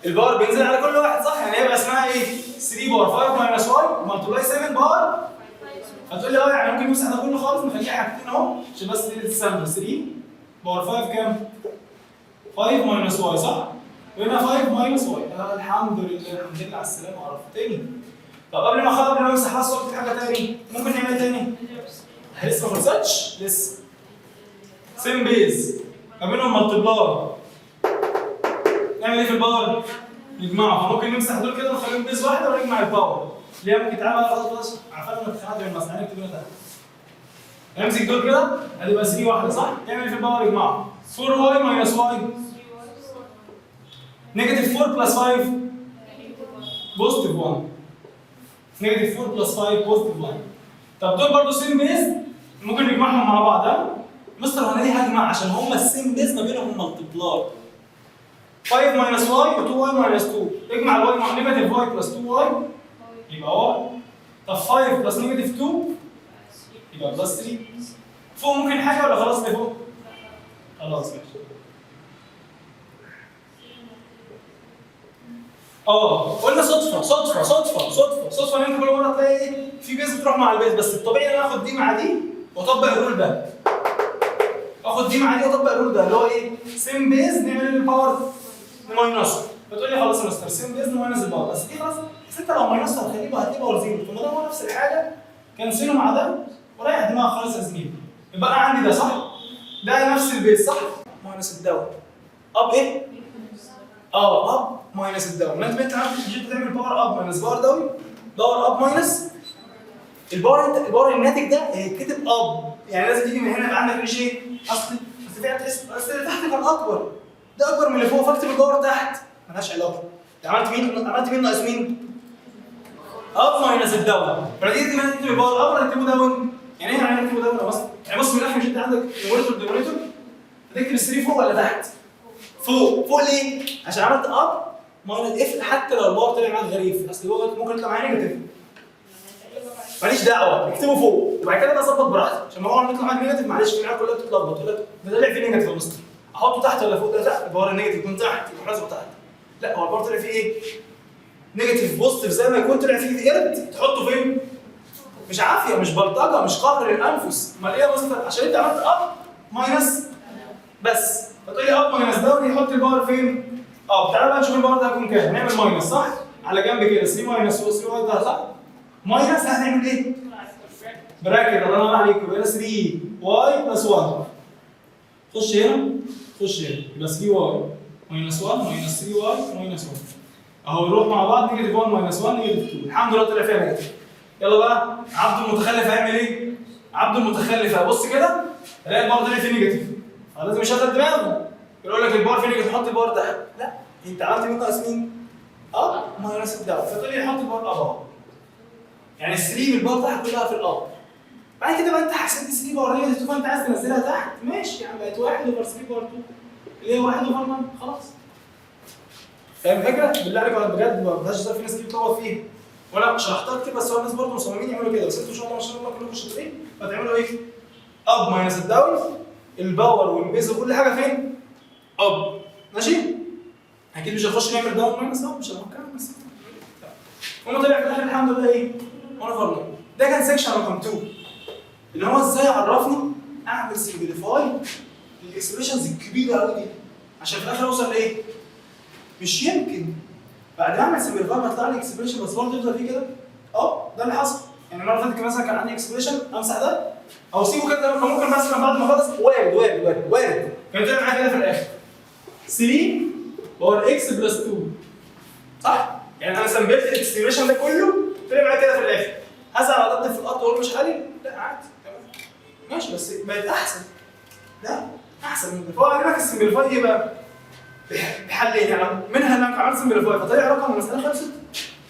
ال power بينزل على كل واحد، صح؟ يعني هيبقى اسمها ايه؟ 3 power 5 minus y multiply 7 power. هتقول لي يعني ممكن نمسح ده كله خالص، نخليها حاجتين اهو عشان بس دي تسمى 3 power 5 كام؟ 5 minus y، صح؟ وهنا 5 minus y. الحمد لله، الحمد لله على السلامه، عرفتني. طب قبل ما امسح بس قلت حاجة تاني، ممكن نعمل ايه تاني؟ لسه ما خلصتش لسه. same base ما بينهم multiply، نعمل ايه في ال power؟ نجمعه. فممكن نمسح دول كده ونخليهم base واحدة ونجمع ال power اللي هي ممكن تعمل. خلاص خلاص، عارفين لما اتخانقت من المسألة، نكتب هنا تحت. نمسك دول كده، هتبقى 3 واحده، صح؟ نعمل ايه في ال power؟ يجمعه. 4 y minus y، negative 4 plus 5 positive 1، negative 4 plus 5 positive 1. طب دول برضه same base، ممكن نجمعهم مع بعض. ها، مستر هو انا ليه هجمع؟ عشان هما ال same base ما بينهم multiply. 5 minus y و 2 y minus 2، اجمع ال y مع negative y plus 2 y يبقى y. طب 5 plus negative 2 يبقى plus 3. فوق ممكن حاجة ولا خلاص اللي فوق؟ خلاص ماشي. قلنا صدفة صدفة صدفة صدفة صدفة ان انت كل مرة تلاقي ايه في base بتروح مع ال base، بس الطبيعي ان انا اخد دي مع دي واطبق ال rule ده. اخد دي مع دي واطبق ال rule ده اللي هو ايه؟ same base نعمل ال power minus. فتقول لي خلاص يا مستر same base minus ال power، بس دي خلاص، بس انت لو minus هتخليه هتلاقيه power zero، طب ما ده هو نفس الحاجة، كنسله مع ده وريح دماغك خالص يا زميلي. يبقى عندي ده صح؟ ده نفس ال base صح؟ minus ال down. up ايه؟ up minus ال down. ما انت عارف جيت تعمل power up minus power down، power up minus ال power، ال power الناتج ده هيتكتب up، يعني لازم تيجي من هنا يبقى عندك ريش ايه؟ اصل فعلا تحس اصل اللي تحت كان اكبر، ده اكبر من اللي فوق، فاكتب ال power تحت، مالهاش علاقة. انت عملت مين؟ عملت مين ناقص مين؟ up minus ال down. فدي دي تكتب ال power up ولا تكتبه down؟ يعني ايه يعني تكتبه down اصلا؟ يعني بص من الاخر، مش انت عندك numerator denominator؟ هتكتب ال 3 فوق ولا تحت؟ فوق. فوق ليه؟ عشان عملت up minus اف، حتى لو ال power طلع معاك غريب، اصل هو ممكن يطلع معايا negative، ماليش دعوه، اكتبه فوق وبعد كده بقى ظبط براحتك، عشان ما هو يطلع معاك negative معلش في العيال كلها بتتلخبط، تقول لك ده طلع فيه negative يا مستر، احطه تحت ولا فوق؟ ده تحت، ال power ال negative يكون تحت، يروح لازم تحت. لا هو ال power طلع فيه ايه؟ negative positive زي ما يكون طلع فيه قرد، تحطه فين؟ مش عافية، مش بلطجه، مش قهر للانفس، امال ايه يا مستر؟ عشان انت عملت up minus بس، فتقول لي up minus down، يحط ال power فين؟ up. تعالى بقى نشوف ال power ده هيكون كام، نعمل minus صح؟ على جنب كده 3 minus 3 y ده صح؟ minus هنعمل ايه؟ bracket، الله ينور عليكم، يبقى 3 y plus 1. خش هنا خش هنا، يبقى 3 y minus 1 minus 3 y minus 1، اهو نروح مع بعض negative 1 minus 1 negative 2، الحمد لله طلع فيها negative. يلا بقى عبد المتخلف هيعمل ايه؟ عبد المتخلف هبص كده الاقي ال power طلع فيه negative، لازم يشغل دماغه، يقول لك ال power فيه negative حط ال power تحت. لا انت عملت مين ناقص مين؟ up minus ال down، فتقول لي حط ال power up اهو، يعني 3 بال power تحت كلها في ال up. بعد كده بقى انت حسبت 3 power negative 2، فانت عايز تنزلها تحت، ماشي يعني بقت 1 over 3 power 2 اللي هي 1 over 9، خلاص. فاهم الفكرة؟ بالله عليك بجد ما فيهاش، في ناس كتير بتلخبط فيها وانا شرحتها كتير، بس هو الناس برضه مصممين يعملوا كده، بس انتوا ان شاء الله ما شاء الله كلكم شاطرين، فتعملوا ايه؟ up minus ال down، ال power وال base وكل حاجة فين؟ up. ماشي؟ اكيد مش هنخش نعمل down minus up، مش هنفكر بس. المهم طلع في الاخر الحمد لله ايه؟ 1 over 9. ده كان section رقم 2 اللي هو ازاي عرفني اعمل simplify لل expressions الكبيرة قوي دي عشان في الاخر اوصل لايه؟ مش يمكن بعد ما اعمل simplify ما يطلع لي expression بس برضه يفضل فيه كده؟ ده اللي حصل. يعني المرة اللي فاتت مثلا كان عندي expression، امسح ده او سيبه كده، كان ممكن مثلا بعد ما اخلص وارد وارد وارد وارد كان طلع معايا كده في الاخر 3 power x plus 2 صح؟ يعني انا سمبلت ال expression ده كله طلع معايا كده في الاخر. هزعل على في الارض واقول مش حالي؟ لا عادي تمام ماشي، بس بقت احسن. لا احسن من ده. فهو عجبك ال simplify ايه بقى؟ بحلين، يعني منها انك عملت simplify فطلع رقم المسالة خلصت،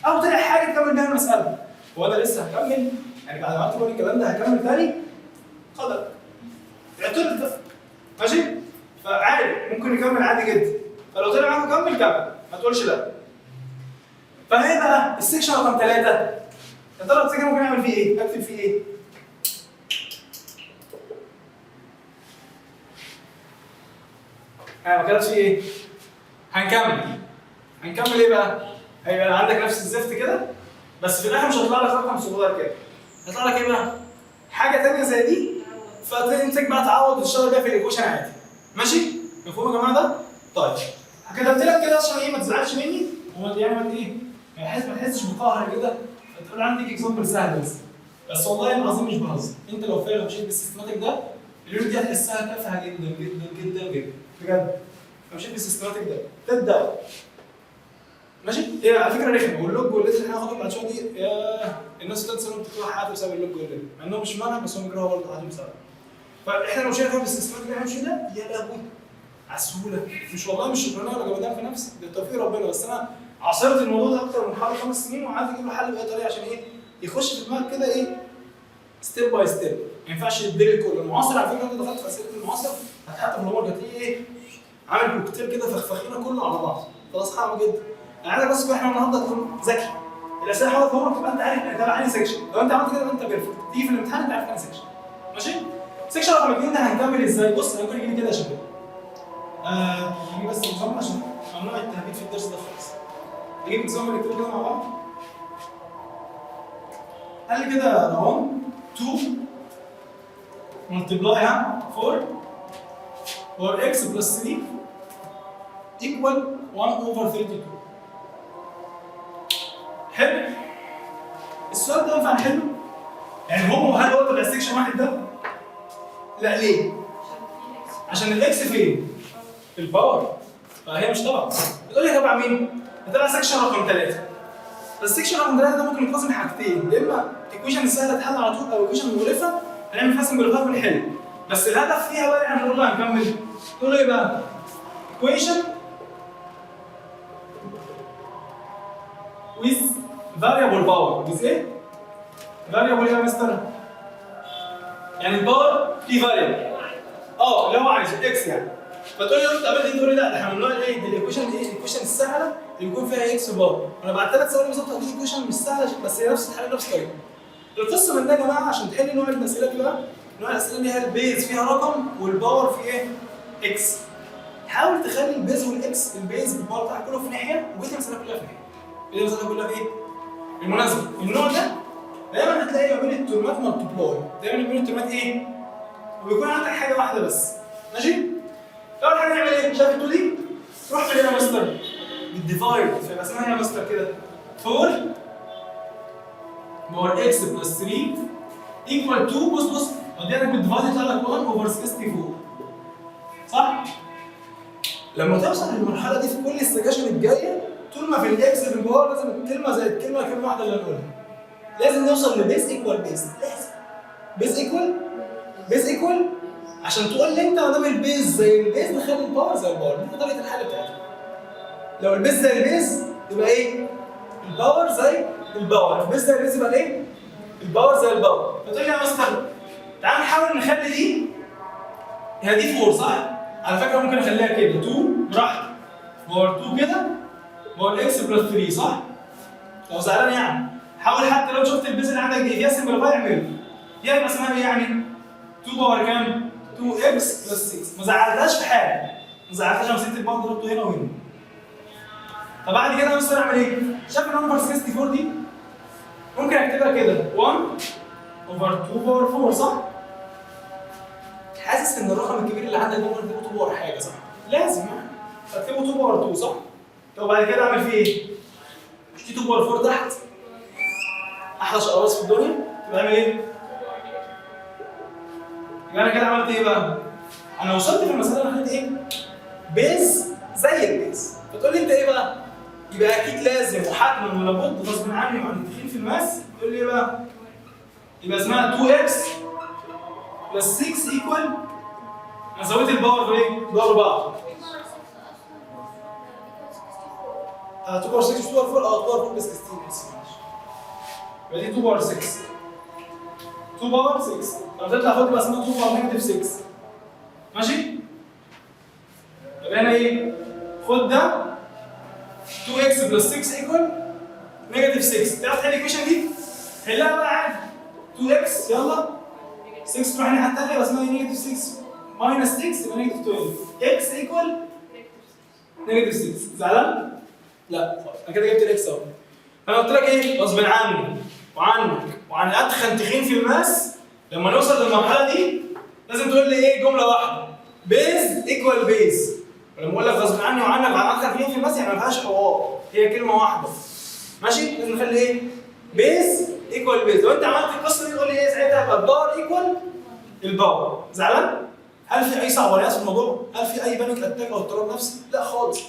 او طلع حاجة تكمل بيها المسالة. هو انا لسه هكمل؟ يعني بعد ما عملت كل الكلام ده هكمل تاني؟ قدر اعترض بقى. ماشي؟ فعادي ممكن نكمل عادي جدا. فلو طلع معاك كمل كمل، ما تقولش لا. فهي بقى ال section رقم 3، يا ترى ال section ممكن اعمل فيه ايه؟ اكتب فيه ايه؟ انا ما كتبتش فيه ايه؟ هنكمل. هنكمل ايه بقى؟ هيبقى عندك نفس الزفت كده، بس في الاخر مش هيطلع لك رقم صغير كده. هيطلع لك ايه بقى؟ حاجة ثانية زي دي، فتمسك بقى تعوض وتشتغل بيها في ال equation عادي. ماشي؟ مفهوم يا جماعة ده؟ طيب كتبت لك كده عشان ايه ما تزعلش مني، وما يعني ما ايه؟ ما تحسش بقهر كده، تقول عندي example سهل بس والله العظيم مش بهزر، انت لو فعلا مشيت بال systematic ده ال unit دي هتحسها تافهة جدا جدا جدا جدا بجد. لو مشيت بال systematic ده تبدا ماشي؟ هي على فكرة رخمة، وال log وال let اللي احنا هناخدهم بعد شوية دي يا الناس ثالث ثانوي بتكره حياتها بسبب ال log وال let، مع انهم مش منهج بس هم بيكرهوا برضه حياتهم بسبب. فاحنا لو مشينا فيها بال systematic اللي احنا ماشيين ده يا لهوي على السهولة، مش والله مش شكرانه ولا جمدان في نفسي، ده توفيق ربنا، بس انا عاصرت الموضوع ده اكتر من حوالي 5 سنين وعارف اجيب له حل باي طريقه عشان ايه؟ يخش في دماغك كده ايه؟ step by step. ما ينفعش تدير الكل. المعاصر على فكرة انت دخلت في اسئلة المعاصر هتحط في الامور، هتلاقيه ايه؟ عامل كوكتيل كده فخفخينه كله على بعض، خلاص صعب جدا. انا عايزك بس احنا النهارده تكون ذكي. الاسئلة حاول تفهمها، تبقى انت عارف تبع انهي section. لو انت عملت كده يبقى انت perfect. تيجي في الامتحان انت عارف انهي section. ماشي؟ section رقم 2 ده هنكمل ازاي؟ بص انا ممكن يجي لي كده يا شباب. هجيب بس example عشان ممنوع التهبيط في الدرس ده خالص. نجيب example نكتبه كده مع بعض. قال لي كده روان 2 multiply ها 4 power x plus 3 equal 1 over 32. حلو؟ السؤال ده ينفع نحله؟ يعني هو هل هو تبع ال section واحد ده؟ لا، ليه؟ عشان ال x فين؟ في ال power، فهي مش تبع. بتقول لي تبع مين؟ تبع section رقم 3. بس section رقم 3 ده ممكن يتقسم حاجتين، يا اما equation سهلة تحل على طول او equation مقرفة هنعمل فيها simplify ونحل. بس الهدف فيها بقى احنا نقول له هنكمل، تقول له ايه بقى؟ equation with variable power. with ايه؟ variable ايه يا مستر؟ يعني ال power فيه variable، اللي هو عايزه x يعني. فتقول لي انت قابلت، تقول لي لا ده احنا من النوع الايه؟ دي ال equation ايه؟ ال equation السهلة اللي بيكون فيها x power. انا بعد 3 ثواني بالظبط هديك equation مش سهلة بس هي نفس الحل نفس الطريقة. القصة من ده يا جماعة عشان تحل نوع المسالة دي بقى، نوع الاسئلة اللي هي ال base فيها رقم وال power فيه ايه؟ x. حاول تخلي ال base وال x، ال base بال power بتاعك كله في ناحية وبقية المسالة كلها في ناحية. بقية المسالة كلها في ايه؟ بالمناسبة النوع ده دايما هتلاقي ما بين ال term ات multiply، دايما ما بين ال term ات ايه؟ وبيكون عندك حاجة واحدة بس. ماشي؟ اول حاجة نعمل ايه؟ شايف ال two دي؟ روح فين يا مستر؟ بال divide، فيبقى اسمها يا مستر كده 4 power x plus 3 equal 2. بص بص، ودي لك بال divide يطلع لك 1 over 64، صح؟ لما توصل للمرحلة دي في كل السكاشن الجاية، طول ما في ال x في ال power لازم كلمة زائد كلمه، كلمة واحدة اللي هنقولها. لازم نوصل ل base equal base، لازم base equal base equal، عشان تقول لي انت ما دام ال base زي ال base نخلي ال power زي ال power. دي طريقه الحل بتاعتها. لو ال base زي ال base يبقى ايه؟ ال power زي ال power. ال base زي ال base يبقى ايه؟ ال power زي ال power. فتقول لي يا مستر تعال نحاول نخلي دي، هي دي 4 صح؟ على فكرة ممكن اخليها كده 2 براحتي power 2 كده power x plus 3، صح؟ لو زعلان يعني حاول، حتى لو شفت ال base اللي عندك دي فيها simplify اعمله. دي هيبقى اسمها ايه يعني؟ 2 power كام؟ 2 x plus 6. ما زعلتهاش في حاجة، ما زعلتهاش، انا مسكت ال power ضربته هنا وهنا. طب بعد كده يا مستر اعمل ايه؟ شايف ال 1 over 64 دي؟ ممكن اكتبها كده 1 over 2 power 4، صح؟ حاسس ان الرقم الكبير اللي عندك ده ممكن اكتبه 2 power حاجه، صح؟ لازم يعني اكتبه 2 power 2، صح؟ طب بعد كده اعمل فيه ايه؟ مش دي 2 power 4 تحت؟ احلى شقراص في الدنيا، تبقى اعمل ايه؟ يبقى انا كده عملت ايه بقى؟ انا وصلت في المسالة انا خدت ايه؟ base زي ال base. فتقول لي انت ايه بقى؟ يبقى اكيد لازم وحتما ولابد غصب عني وعن التخين في ال math، تقول لي ايه بقى؟ يبقى اسمها 2x plus 6 equal، انا زودت ال power في ايه؟ power بعض. 2 power 6، 2 power 4، 2 power 4 ب 16، اسف معلش. يبقى دي 2 power 6، 2 power 6، لما تطلع فوق تبقى اسمها 2 power negative 6. ماشي؟ يبقى هنا ايه؟ خد ده 2x plus 6 equal negative 6. تعرف تحل ال equation دي؟ حلها بقى عادي. 2x، يلا 6 تروح الناحية الثانية يبقى اسمها negative 6 minus 6 يبقى negative 12 x equal negative 6. زعلان؟ لا خلاص، انا كده جبت ال x اهو. انا قلت لك ايه؟ غصب عني وعنك وعن اتخن تخين في ال math، لما نوصل للمرحلة دي لازم تقول لي ايه؟ جملة واحده، base equal base. ولما اقول لك غصب عني وعنك وعن اتخن تخين في ال math يعني ما فيهاش حوار، هي كلمة واحده. ماشي؟ لازم نخلي ايه؟ base equal base. لو انت عملت القصة دي تقول لي ايه ساعتها؟ يبقى ال power equal ال power. زعلان؟ هل في اي صعوبات في الموضوع؟ هل في اي panic attack او اضطراب نفسي؟ لا خالص.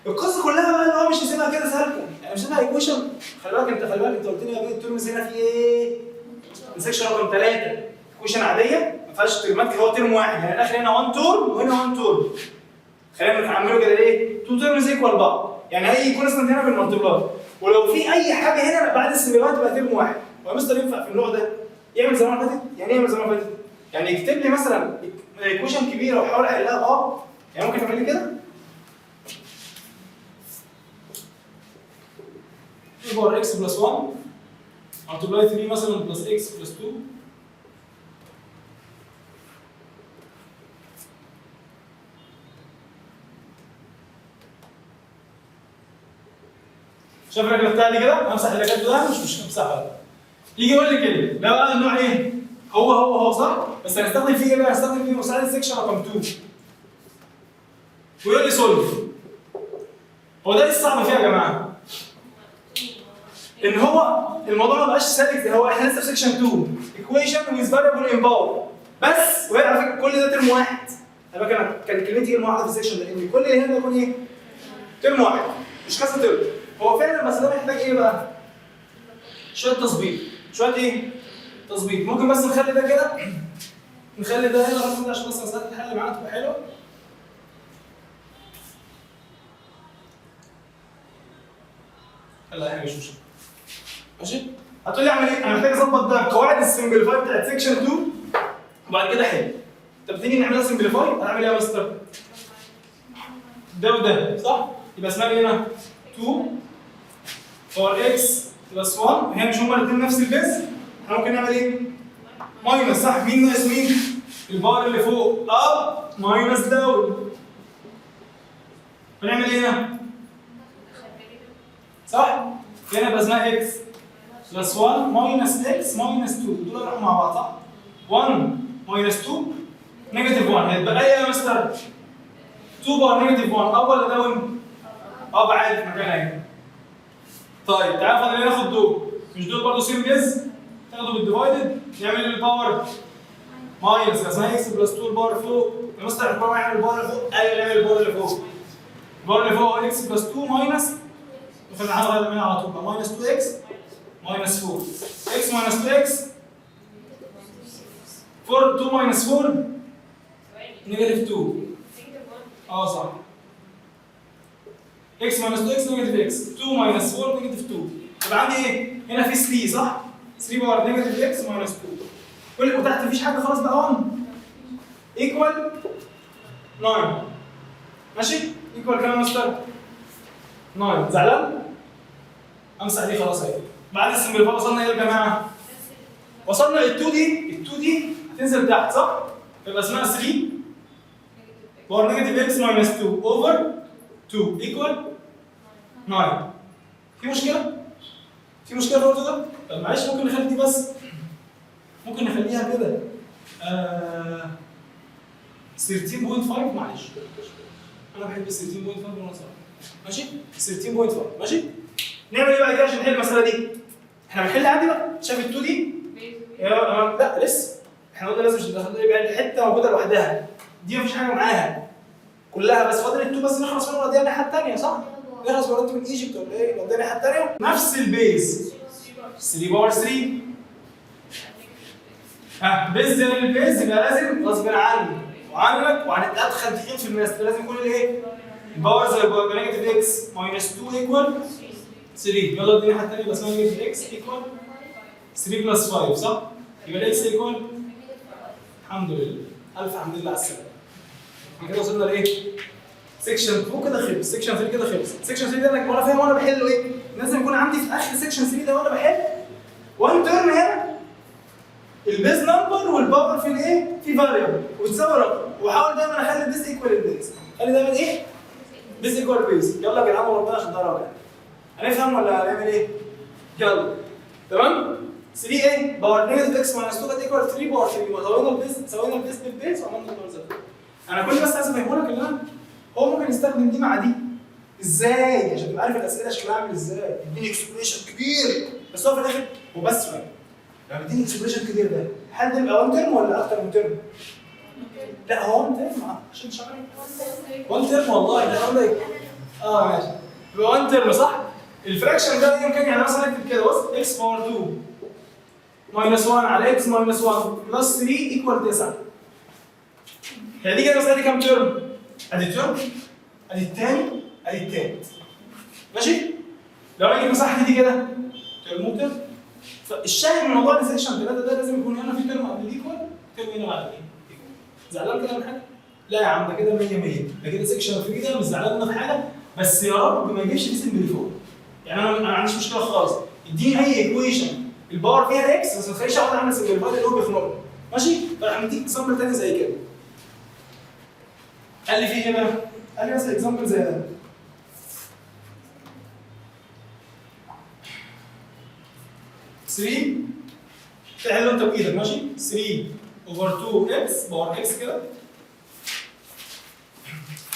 القصة كلها بقى ان هو مش يسيبها كده سالكة، يعني مش يسيبها equation. خلي بالك انت، خلي بالك انت قلت لي ما بين ال terms هنا في ايه؟ من section رقم 3 equation عادية ما فيهاش term ات، هو term واحد يعني الاخر هنا 1 term وهنا 1 term. خلينا نعمله كده ايه؟ 2 terms equal بعض، يعني اي constant هنا بال multiply، ولو في اي حاجة هنا بعد ال simplify تبقى term واحد. هو يا مستر ينفع في النوع ده يعمل زي ما فاتت؟ يعني ايه يعمل زي ما فاتت؟ يعني يكتب لي مثلا equation كبيرة واحاول احلها. يعني ممكن تعمل لي كده 2 power x plus 1 multiply 3 مثلا plus x plus 2 شايف الرجل بتاعي دي كده؟ امسح اللي كاتبه ده مش همسحها. يجي يقول لي كده ده بقى النوع ايه؟ هو هو هو صح؟ بس هنستخدم فيه ايه بقى؟ هنستخدم فيه مساعدة section رقم 2 ويقول لي solve. هو ده ايه الصعب فيه يا جماعة؟ ان هو الموضوع ما بقاش سالك، هو احنا لسه في section 2 equation with variable in power بس، وهي على فكرة كل ده term واحد. انا كان كلمتي كلمة واحدة في ال section ده، ان كل اللي هنا يكون ايه؟ term واحد مش كذا term. هو فعلا بس ده محتاج ايه بقى؟ شوية تظبيط، شوية ايه؟ تظبيط. ممكن بس نخلي ده كده، نخلي ده هنا بس عشان بس مسالة الحل معانا تبقى حلوة. يلا احنا مش مشكلة. ماشي؟ هتقول لي اعمل ايه؟ انا محتاج اظبط ده بقواعد ال simplify بتاعت section 2 وبعد كده حل. طب تيجي نعملها simplify؟ هنعمل ايه يا مستر؟ ده وده صح؟ يبقى اسمها ايه هنا؟ 2 power x plus 1. هي مش هما الاثنين نفس ال base؟ احنا ممكن نعمل ايه؟ minus صح؟ مين ناقص مين؟ ال power اللي فوق up minus down. هنعمل ايه هنا؟ صح؟ هنا يبقى اسمها x plus 1 minus x minus 2، دول راحوا مع بعض صح؟ 1 minus 2 negative 1، هيتبقى ايه يا مستر؟ 2 power negative 1 up ولا down؟ up عادي في مكانها اهي. طيب تعالى فاضل ناخد دول، مش دول برضه same base؟ تاخده بال divided نعمل ال power minus، اسمها x plus 2 ال power فوق. يا مستر احنا نعمل ال power اللي فوق؟ ايوه نعمل ال power اللي فوق. ال power اللي فوق x plus 2 minus، وفي الحالة غير على طول بقى minus 2 x minus 4 x minus 2 x 4 2 minus 4 negative 2. صح، x minus 2 x negative x 2 minus 4 negative 2. يبقى عندي ايه؟ هنا في 3 صح؟ 3 power negative x minus 2 كل وتحت مفيش حاجة خلاص بقى 1 equal 9. ماشي؟ equal كام يا مستر؟ 9. زعلان؟ امسح دي خلاص اهي. بعد ال simplify وصلنا ايه يا جماعة؟ وصلنا لل 2 دي، ال 2 دي هتنزل تحت صح؟ يبقى اسمها 3 power negative x minus 2 over 2 equal 9. في مشكلة؟ في مشكلة في الوقت ده؟ طب معلش ممكن نخلي دي بس، ممكن نخليها كده 13.5. معلش انا بحب 13.5 وانا صغير. ماشي؟ 13.5. ماشي؟ نعمل ايه بعد كده عشان نحل المسالة دي؟ احنا بنحل عادي بقى، شايف ال 2 دي؟ لا لسه احنا قلنا لازم يبقى الحتة موجودة لوحدها، دي مفيش حاجة معاها كلها، بس فاضل ال 2 بس نخلص منه ونوديها الناحية الثانية صح؟ نخلص ولا من Egypt ولا ايه؟ نوديها الناحية الثانية نفس ال base 3 power 3. ها base زي ال base يبقى لازم غصب عني وعنك وعن ادخل تخين في ال math لازم يكون الايه؟ ال power زي negative x minus 2 equal 3. يلا اديني الناحية الثانية يبقى اسمها negative x equal 3 plus 5 صح؟ يبقى ال x equal الحمد لله، الف حمد لله على السلامة. احنا كده وصلنا لايه؟ section 2 كده خلص، section 3 كده خلص، section 3 ده انا وانا فاهم وانا بحله ايه؟ لازم يكون عندي في اخر section 3 ده وانا بحل 1 term هنا ال base number وال power في الايه؟ في variable وتساوي رقم، واحاول دايما اخلي ال base equal ال base، خلي دايما ايه؟ base equal base. يلا يا جدعان وربنا عشان ده راجع. هنفهم ولا هنعمل ايه؟ يلا تمام؟ 3 ايه؟ power negative x minus 2 كانت equal 3 power 3، سوينا ال base، سوينا ال base بال base وعملنا ال power زي. انا كل بس عايز افهمه لك ان انا هو ممكن يستخدم دي مع دي ازاي عشان تبقى عارف الاسئلة شكلها عامل ازاي. يديني expression كبير بس هو في الاخر هو بس سؤال، لما بيديني expression كبير ده هل ده يبقى 1 term ولا اكتر من term؟ لا هو 1 term عشان شغال 1 term والله. ده اقول لك ماشي يبقى 1 term صح؟ ال fraction ده يمكن يعني مثلا اكتب كده بص x power 2 minus 1 على x minus 1 plus 3 equal 9. هي دي كده المسالة دي كام term؟ ادي term، ادي الثاني، ادي الثالث. ماشي؟ لو انا جيت مساحة دي كده term و term. فالشاهد من موضوع ال section 3 ده لازم يكون هنا في term قبل ال equal term هنا بعد ايه؟ زعلان كده من حاجة؟ لا يا عم، ده كده 100 100. ده كده section 3، ده مش زعلان منه في حاجه، بس يا رب ما يجيبش فيه simplify. يعني انا ما عنديش مشكلة خالص، اديني اي equation ال power فيها x، بس ما تخليش اقعد اعمل simplify اللي هو بيخنقني. ماشي؟ فراح مديك example تاني زي كده. قال لي فيه ايه بقى؟ قال لي مثلا example زي ده. 3، تحله انت بايدك، ماشي؟ 3 over 2 x power x كده،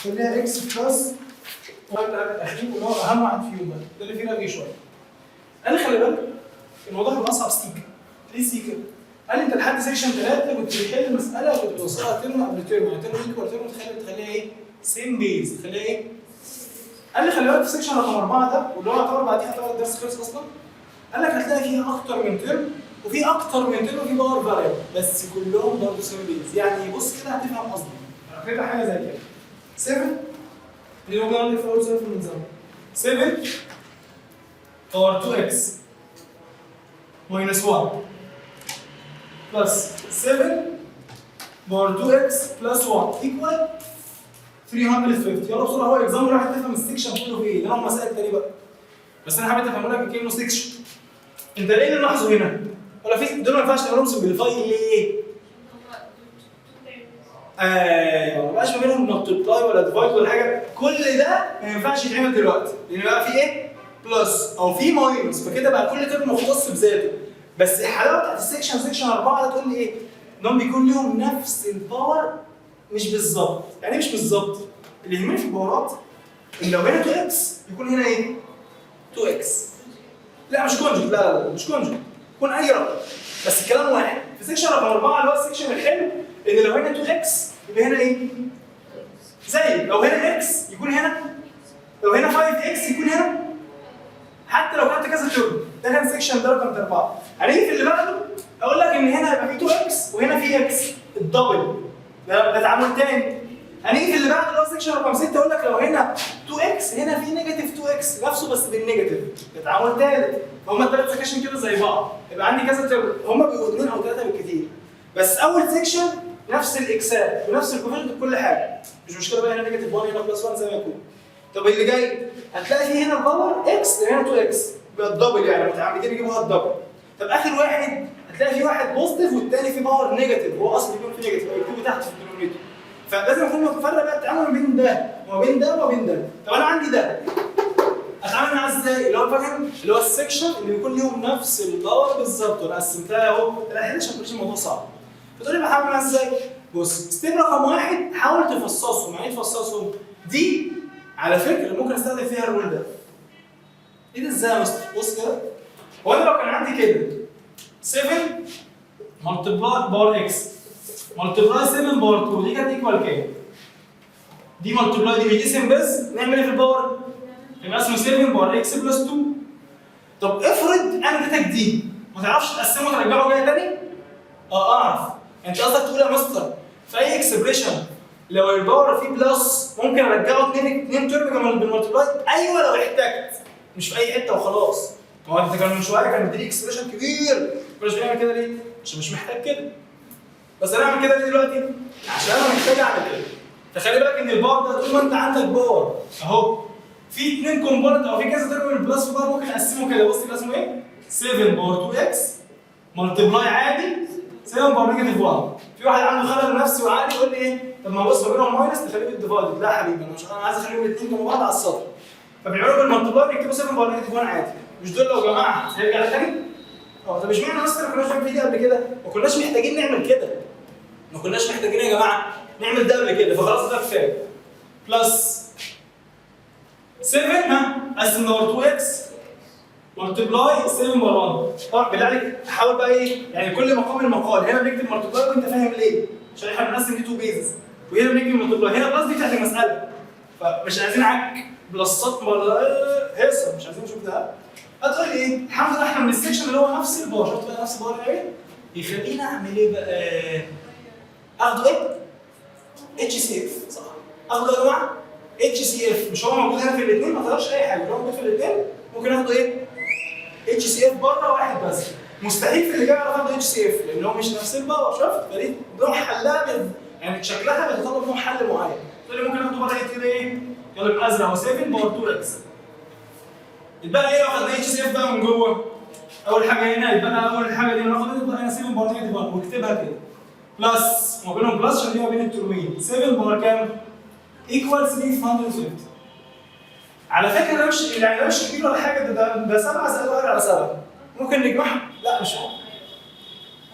خليها x plus. الاخير واللي هو اهم واحد فيهم بقى، ده اللي فيه رغي شويه. قال لي خلي بالك، الموضوع هيبقى اصعب سيكا. ليه سيكا؟ قال لي انت لحد section 3 كنت بتحل المسالة وكنت بتوصلها term قبل term، يعني term equal term، تخليها ايه؟ same base، تخليها ايه؟ قال لي خلي بالك، في section رقم 4 ده، واللي هو يعتبر بعديها يعتبر الدرس خلص اصلا، قال لك هتلاقي فيها اكتر من term، وفي اكتر من term وفي power variable، بس كلهم برضه same base. يعني بص كده هتفهم قصدي. هتبقى حاجة زي كده، 7 اللي موجود عندي في اول سؤال في النظام، 7 power 2 x minus 1 plus 7 power 2 x plus 1 equal 350. يلا بسرعه، هو example واحد تفهم ال section كله في ايه، لان هو مسائل تاني بقى، بس انا حابب افهمه لك كانه section. انت ليه اللي ملاحظة هنا؟ ولا في دول ما ينفعش تعملهم simplify ليه؟ ايوه، ما بقاش ما بينهم multiply ولا divide ولا حاجه. كل ده ما ينفعش يتعمل دلوقتي، لان بقى في ايه؟ plus او في minus، فكده بقى كل term مختص بذاته. بس الحلاوة بتاعت ال section، section 4 ده، تقول لي ايه؟ انهم بيكون ليهم نفس ال power، مش بالظبط. يعني ايه مش بالظبط؟ اللي يهمني في ال power ات ان لو هنا 2 x يكون هنا ايه؟ 2 x. لا مش conjugate، لا لا لا مش conjugate، يكون اي رقم، بس الكلام واحد. في section رقم 4 اللي هو ال section الحلو، ان لو هنا 2 x يبقى هنا ايه؟ زي لو هنا x يكون هنا، لو هنا 5 x يكون هنا، حتى لو كانت كذا term. ده كان section ده رقم 4. هنيجي في اللي بعده، اقول لك ان هنا يبقى في 2 x وهنا في x ال double، ده تعامل تاني. هنيجي في اللي بعده اللي هو section رقم 6، اقول لك لو هنا 2 x هنا في negative 2 x، نفسه بس بال negative، ده تعامل ثالث. هما الثلاث section كده زي بعض، يبقى عندي كذا term، هما بيبقوا اثنين او ثلاثة بالكثير، بس اول section نفس ال x ات ونفس ال coefficient بكل حاجه، مش مشكلة بقى هنا negative 1 هنا plus 1 زي ما يكون. طب اللي جاي هتلاقي فيه هنا ال power x، هنا 2 x، يبقى ال double، يعني متعمدين يجيبوها ال double. طب اخر واحد هتلاقي فيه واحد positive والتاني فيه power negative، هو اصلا بيكون فيه negative او يكتبه تحت في ال denominator. فلازم اكون مفرق بقى التعامل ما بين ده وما بين ده وما بين ده. طب انا عندي ده اتعامل معاه ازاي؟ اللي هو فاهم اللي هو ال section اللي بيكون ليهم نفس ال power بالظبط، وانا قسمتها اهو ثلاث عشان ما يكونش الموضوع صعب. فتقول لي بتعامل معاه ازاي؟ بص، step رقم واحد، حاول تفصصهم. يعني ايه تفصصهم؟ دي على فكرة ممكن استخدم فيها ال rule ده. ايه ده؟ ازاي يا مستر؟ بص كده، هو انا لو كان عندي كده 7 multiply power x multiply 7 power 2، دي كانت equal كام؟ دي multiply دي، دي same base، نعمل ايه في ال power؟ يبقى اسمه 7 power x plus 2. طب افرض انا اديتك دي، ما تعرفش تقسمه وترجعه جاي تاني؟ اه اعرف. انت قصدك تقول يا مستر في اي expression لو ال power فيه plus ممكن ارجعه اثنين اثنين term بال multiply؟ ايوه لو احتجت، مش في اي حتة وخلاص. ما هو انت كان من شوية كان مديني expression كبير، ما كناش بنعمل كده ليه؟ عشان مش محتاج كده. بس انا اعمل كده ليه دلوقتي؟ عشان انا محتاج اعمل كده. فخلي بالك ان ال power ده، طول ما انت عندك power اهو في اثنين component او في كذا term من ال plus power، ممكن اقسمه كده. بص، يبقى اسمه ايه؟ 7 power 2 x multiply عادي 7 power negative 1. في واحد عنده خلل نفسي وعقلي يقول لي ايه؟ طب ما بص، ما بينهم minus، تخليه بال divided. لا يا حبيبي، انا مش انا عايز اخليهم الاثنين جنب بعض على السطر. فبيعملوا بال multiply، بيكتبوا 7 power negative 1 عادي. مش دول لو جماعة هيرجع تاني؟ اه. طب اشمعنى مثلا ما كناش بنعمل دي قبل كده؟ ما كناش محتاجين نعمل كده. ما كناش محتاجين يا جماعة نعمل ده قبل كده، فخلاص ده كفاية. plus 7، ها، قسم power 2 x multiply 7 power 1. طبعا بالله عليك حاول بقى ايه؟ يعني كل مقام المقال، هنا بنكتب multiply وانت فاهم ليه؟ عشان احنا بنقسم دي 2 bases، وهنا بنكتب multiply، هنا plus دي بتاعت المسالة. فمش عايزين عك plus ات ولا هيصه، مش عايزين نشوف ده. هتقول لي ايه؟ الحمد لله احنا من ال section اللي هو نفس ال power. شفت بقى نفس ال power ايه؟ يخليني اعمل ايه بقى؟ اخده ايه؟ HCF، صح؟ اخده يا جماعة HCF. مش هو موجود هنا في الاثنين؟ ما تغيرش اي حاجه، هو موجود في الاثنين، ممكن اخده ايه؟ HCF بره واحد بس. مستحيل في اللي جاي اعرف اخد HCF لان هو مش نفس ال power. شفت؟ فدي نوع حلها يعني شكلها بيتطلب نوع حل معين. تقول لي ممكن اخده بره ايه كده ايه؟ يلا بالازرق هو 7 power 2 x. يتبقى ايه لو خدنا HCF بقى من جوه؟ اول حاجة هنا يتبقى اول حاجة دي ناخد يتبقى هنا 7 power negative 1 واكتبها كده plus ما بينهم plus عشان دي ما بين ال term ين. 7 power كام؟ equal 350. على فكرة ده مش يعني ده مش كبير ولا حاجه، ده 7 زائد 1 على 7 ممكن نجمعهم. لا مش ممكن،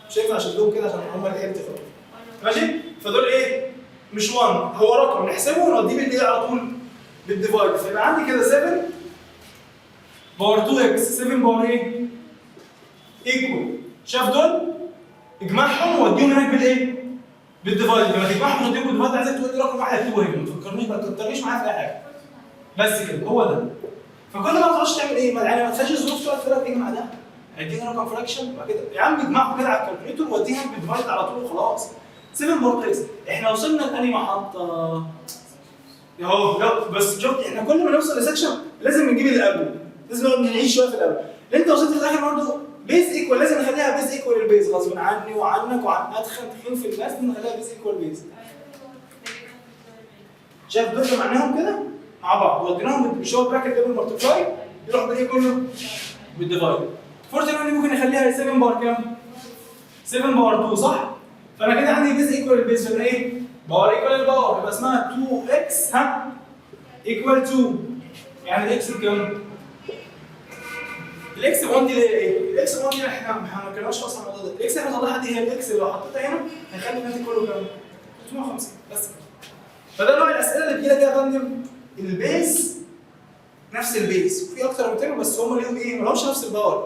مش هينفع اشدهم كده عشان هم الحتة خالص. ماشي؟ فدول ايه؟ مش 1، هو رقم نحسبه ونوديه بالايه على طول؟ بال divide. فيبقى عندي كده 7 power 2 x، 7 power ايه؟ equal. شاف دول؟ اجمعهم ووديهم هناك بالايه؟ بال divide. لما تجمعهم وتوديهم بال divide عايزك تقول لي رقم واحد اكتبه هنا، ما تفكرنيش ما تكترنيش معايا في اي حاجة. بس كده هو ده. فكل ما تقعدش تعمل ايه؟ ما يعني ما تخليش الظروف تقعد تقول لك اجمع ده هيديني رقم fraction وبعد كده يا عم اجمعهم كده على ال calculator ووديها بال divide على طول وخلاص. 7 power x. احنا وصلنا لاني محطة؟ اهو. لا بس شفت احنا كل ما نوصل ل section لازم نجيب اللي قبله، لازم نقعد نعيش شوية في الاول. اللي انت وصلت في الاخر برضه base equal، لازم نخليها base equal ال base غصب عني وعنك وعن ادخن تخين في الناس، لازم نخليها base equal base. شايف دول جمعناهم كده مع بعض وديناهم، مش هو bracket ده بال multiply يروح بالايه كله؟ بال divide. 49 دي ممكن نخليها 7 power كام؟ 7 power 2 صح؟ فانا كده عندي base equal ال base، فيبقى ايه؟ power equal ال power، يبقى اسمها 2 x ها equal 2. يعني ال x بكام؟ ال x 1 دي اللي هي ايه؟ ال x 1 دي احنا ما اتكلمناش اصلا عن الموضوع ده، ال x احنا طلعها دي هي ال x اللي لو حطيتها هنا هيخلي الناتج كله كام؟ 350 بس كده. فده نوع الاسئلة اللي بتجي لك يا فندم، ال base نفس ال base وفي اكتر من term بس هم ليهم ايه؟ ما لهمش نفس ال power،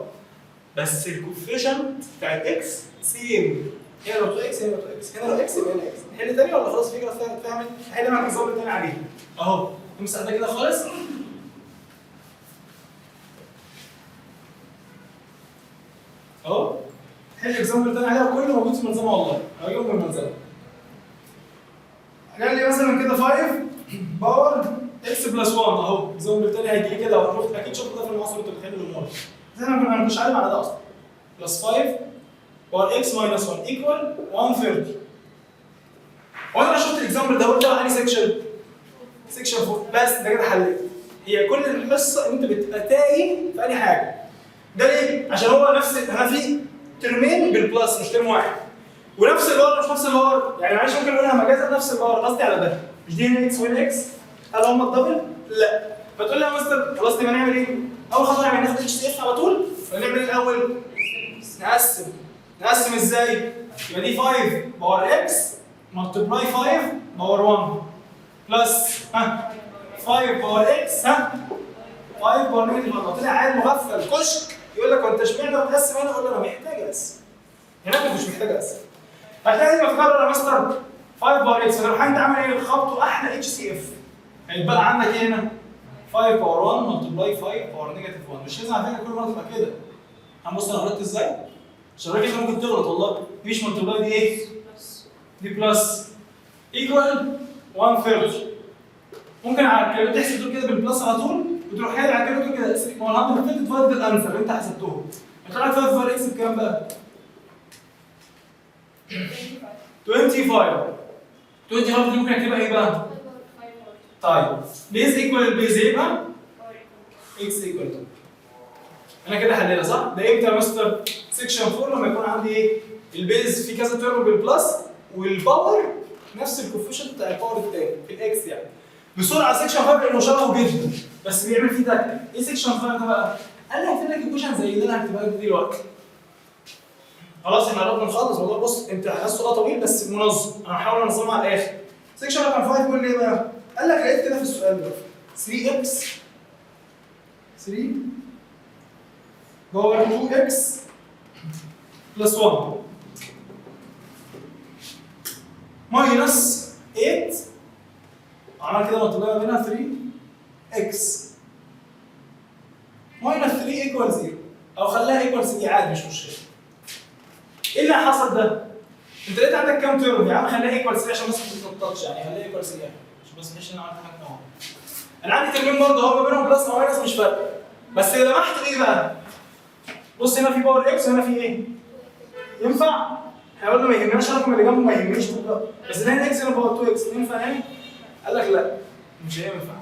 بس ال coefficient بتاع ال x same. هنا لو 2 x هنا 2 x، هنا لو x يبقى هنا x. نحل تاني ولا خلاص الفكرة فهمت؟ نحل معاك النظام التاني عليه اهو. امسح ده كده خالص. اهو حل example تاني عليها وكله موجود في الملزمه، والله هجيبه من الملزمه. قال لي مثلا كده 5 power x plus 1 اهو، example تاني هيجي لي كده. شفت اكيد شفت ده في المعاصر وانت بتحل الامور، بس احنا كنا مش عارف على ده اصلا. plus 5 power x minus 1 equal 130. وانا شفت ال example ده قلت على section؟ section 4. بس ده كده حليت. هي كل القصة ان انت بتبقى تايه في اي حاجة. ده ليه؟ عشان هو نفس انا في term ين بال plus مش term واحد، ونفس ال power مش نفس ال power، يعني معلش ممكن نقولها مجازا نفس ال power، قصدي على ده مش دي هنا x وهنا x، هل هم ال double؟ لا. فتقول لي يا مستر خلاص يبقى نعمل ايه؟ اول خطوة نعمل ناخد HCF على طول، ولا نعمل ايه الاول؟ نقسم. نقسم ازاي؟ يبقى دي 5 power x multiply 5 power 1 plus ها 5 power x ها 5 power negative 1. لو طلع عيل مغفل كشك يقول لك وانت اشمعنى بتقسم هنا؟ اقول له انا محتاج اقسم. هناك مش محتاج اقسم. هتلاقي دي بتكرر يا مستر 5 power x، فتروح انت عامل ايه؟ خبطه احلى HCF. هيتبقى عندك ايه هنا؟ 5 power 1 multiply 5 power negative 1. مش لازم على فكرة كل مرة تبقى كده. هنبص انا غلطت ازاي؟ عشان الراجل ده ممكن تغلط والله. دي مش multiply، دي ايه؟ دي plus equal 130. ممكن على ال calculator تحسب دول كده بال plus على طول، وتروح حالل على ال calculator كده 130 divide بال answer اللي انت حسبتهم. هيطلع لك 5 power x بكام بقى؟ 25. 25 دي ممكن اكتبها ايه بقى؟ طيب base equal ال base يبقى x equal 2. انا كده حللها صح؟ ده امتى يا مستر؟ section 4 لما يكون عندي ايه؟ ال base في كذا term بال plus وال power نفس ال coefficient بتاع ال power الثاني في ال x يعني. بسرعة section 5 لانه شبهه جدا بس بيعمل فيه تكه. ايه section 5 ده بقى؟ قال لي هكتب لك equation زي اللي انا هكتبها لك دلوقتي. خلاص احنا قربنا نخلص والله. بص انت حاسه طويل بس منظم، انا هحاول انظمة على الاخر. section رقم 5 بيقول لي ايه بقى؟ قال لك لقيت كده في السؤال ده 3 x 3 power 2 x plus 1 minus 8، عمل كده multiply بينها 3 x minus 3 equal 0، او خلاها equal 3 عادي مش مشكلة. ايه اللي حصل ده؟ انت لقيت عندك كام term؟ يا عم خليها equal 3 عشان بس ما تتنططش، يعني خليها equal 3 عشان بس ما انا عملت حاجة اهو. انا عندي term ين برضه هو ما بينهم plus او minus مش فارقه، بس لمحت ايه بقى؟ بص هنا في power x وهنا في ايه؟ ينفع؟ احنا قلنا ما يهمناش الرقم اللي جنبه، ما يهمنيش، بس ده هنا x هنا power 2 x، ينفع يعني؟ قال لك لا مش هينفع.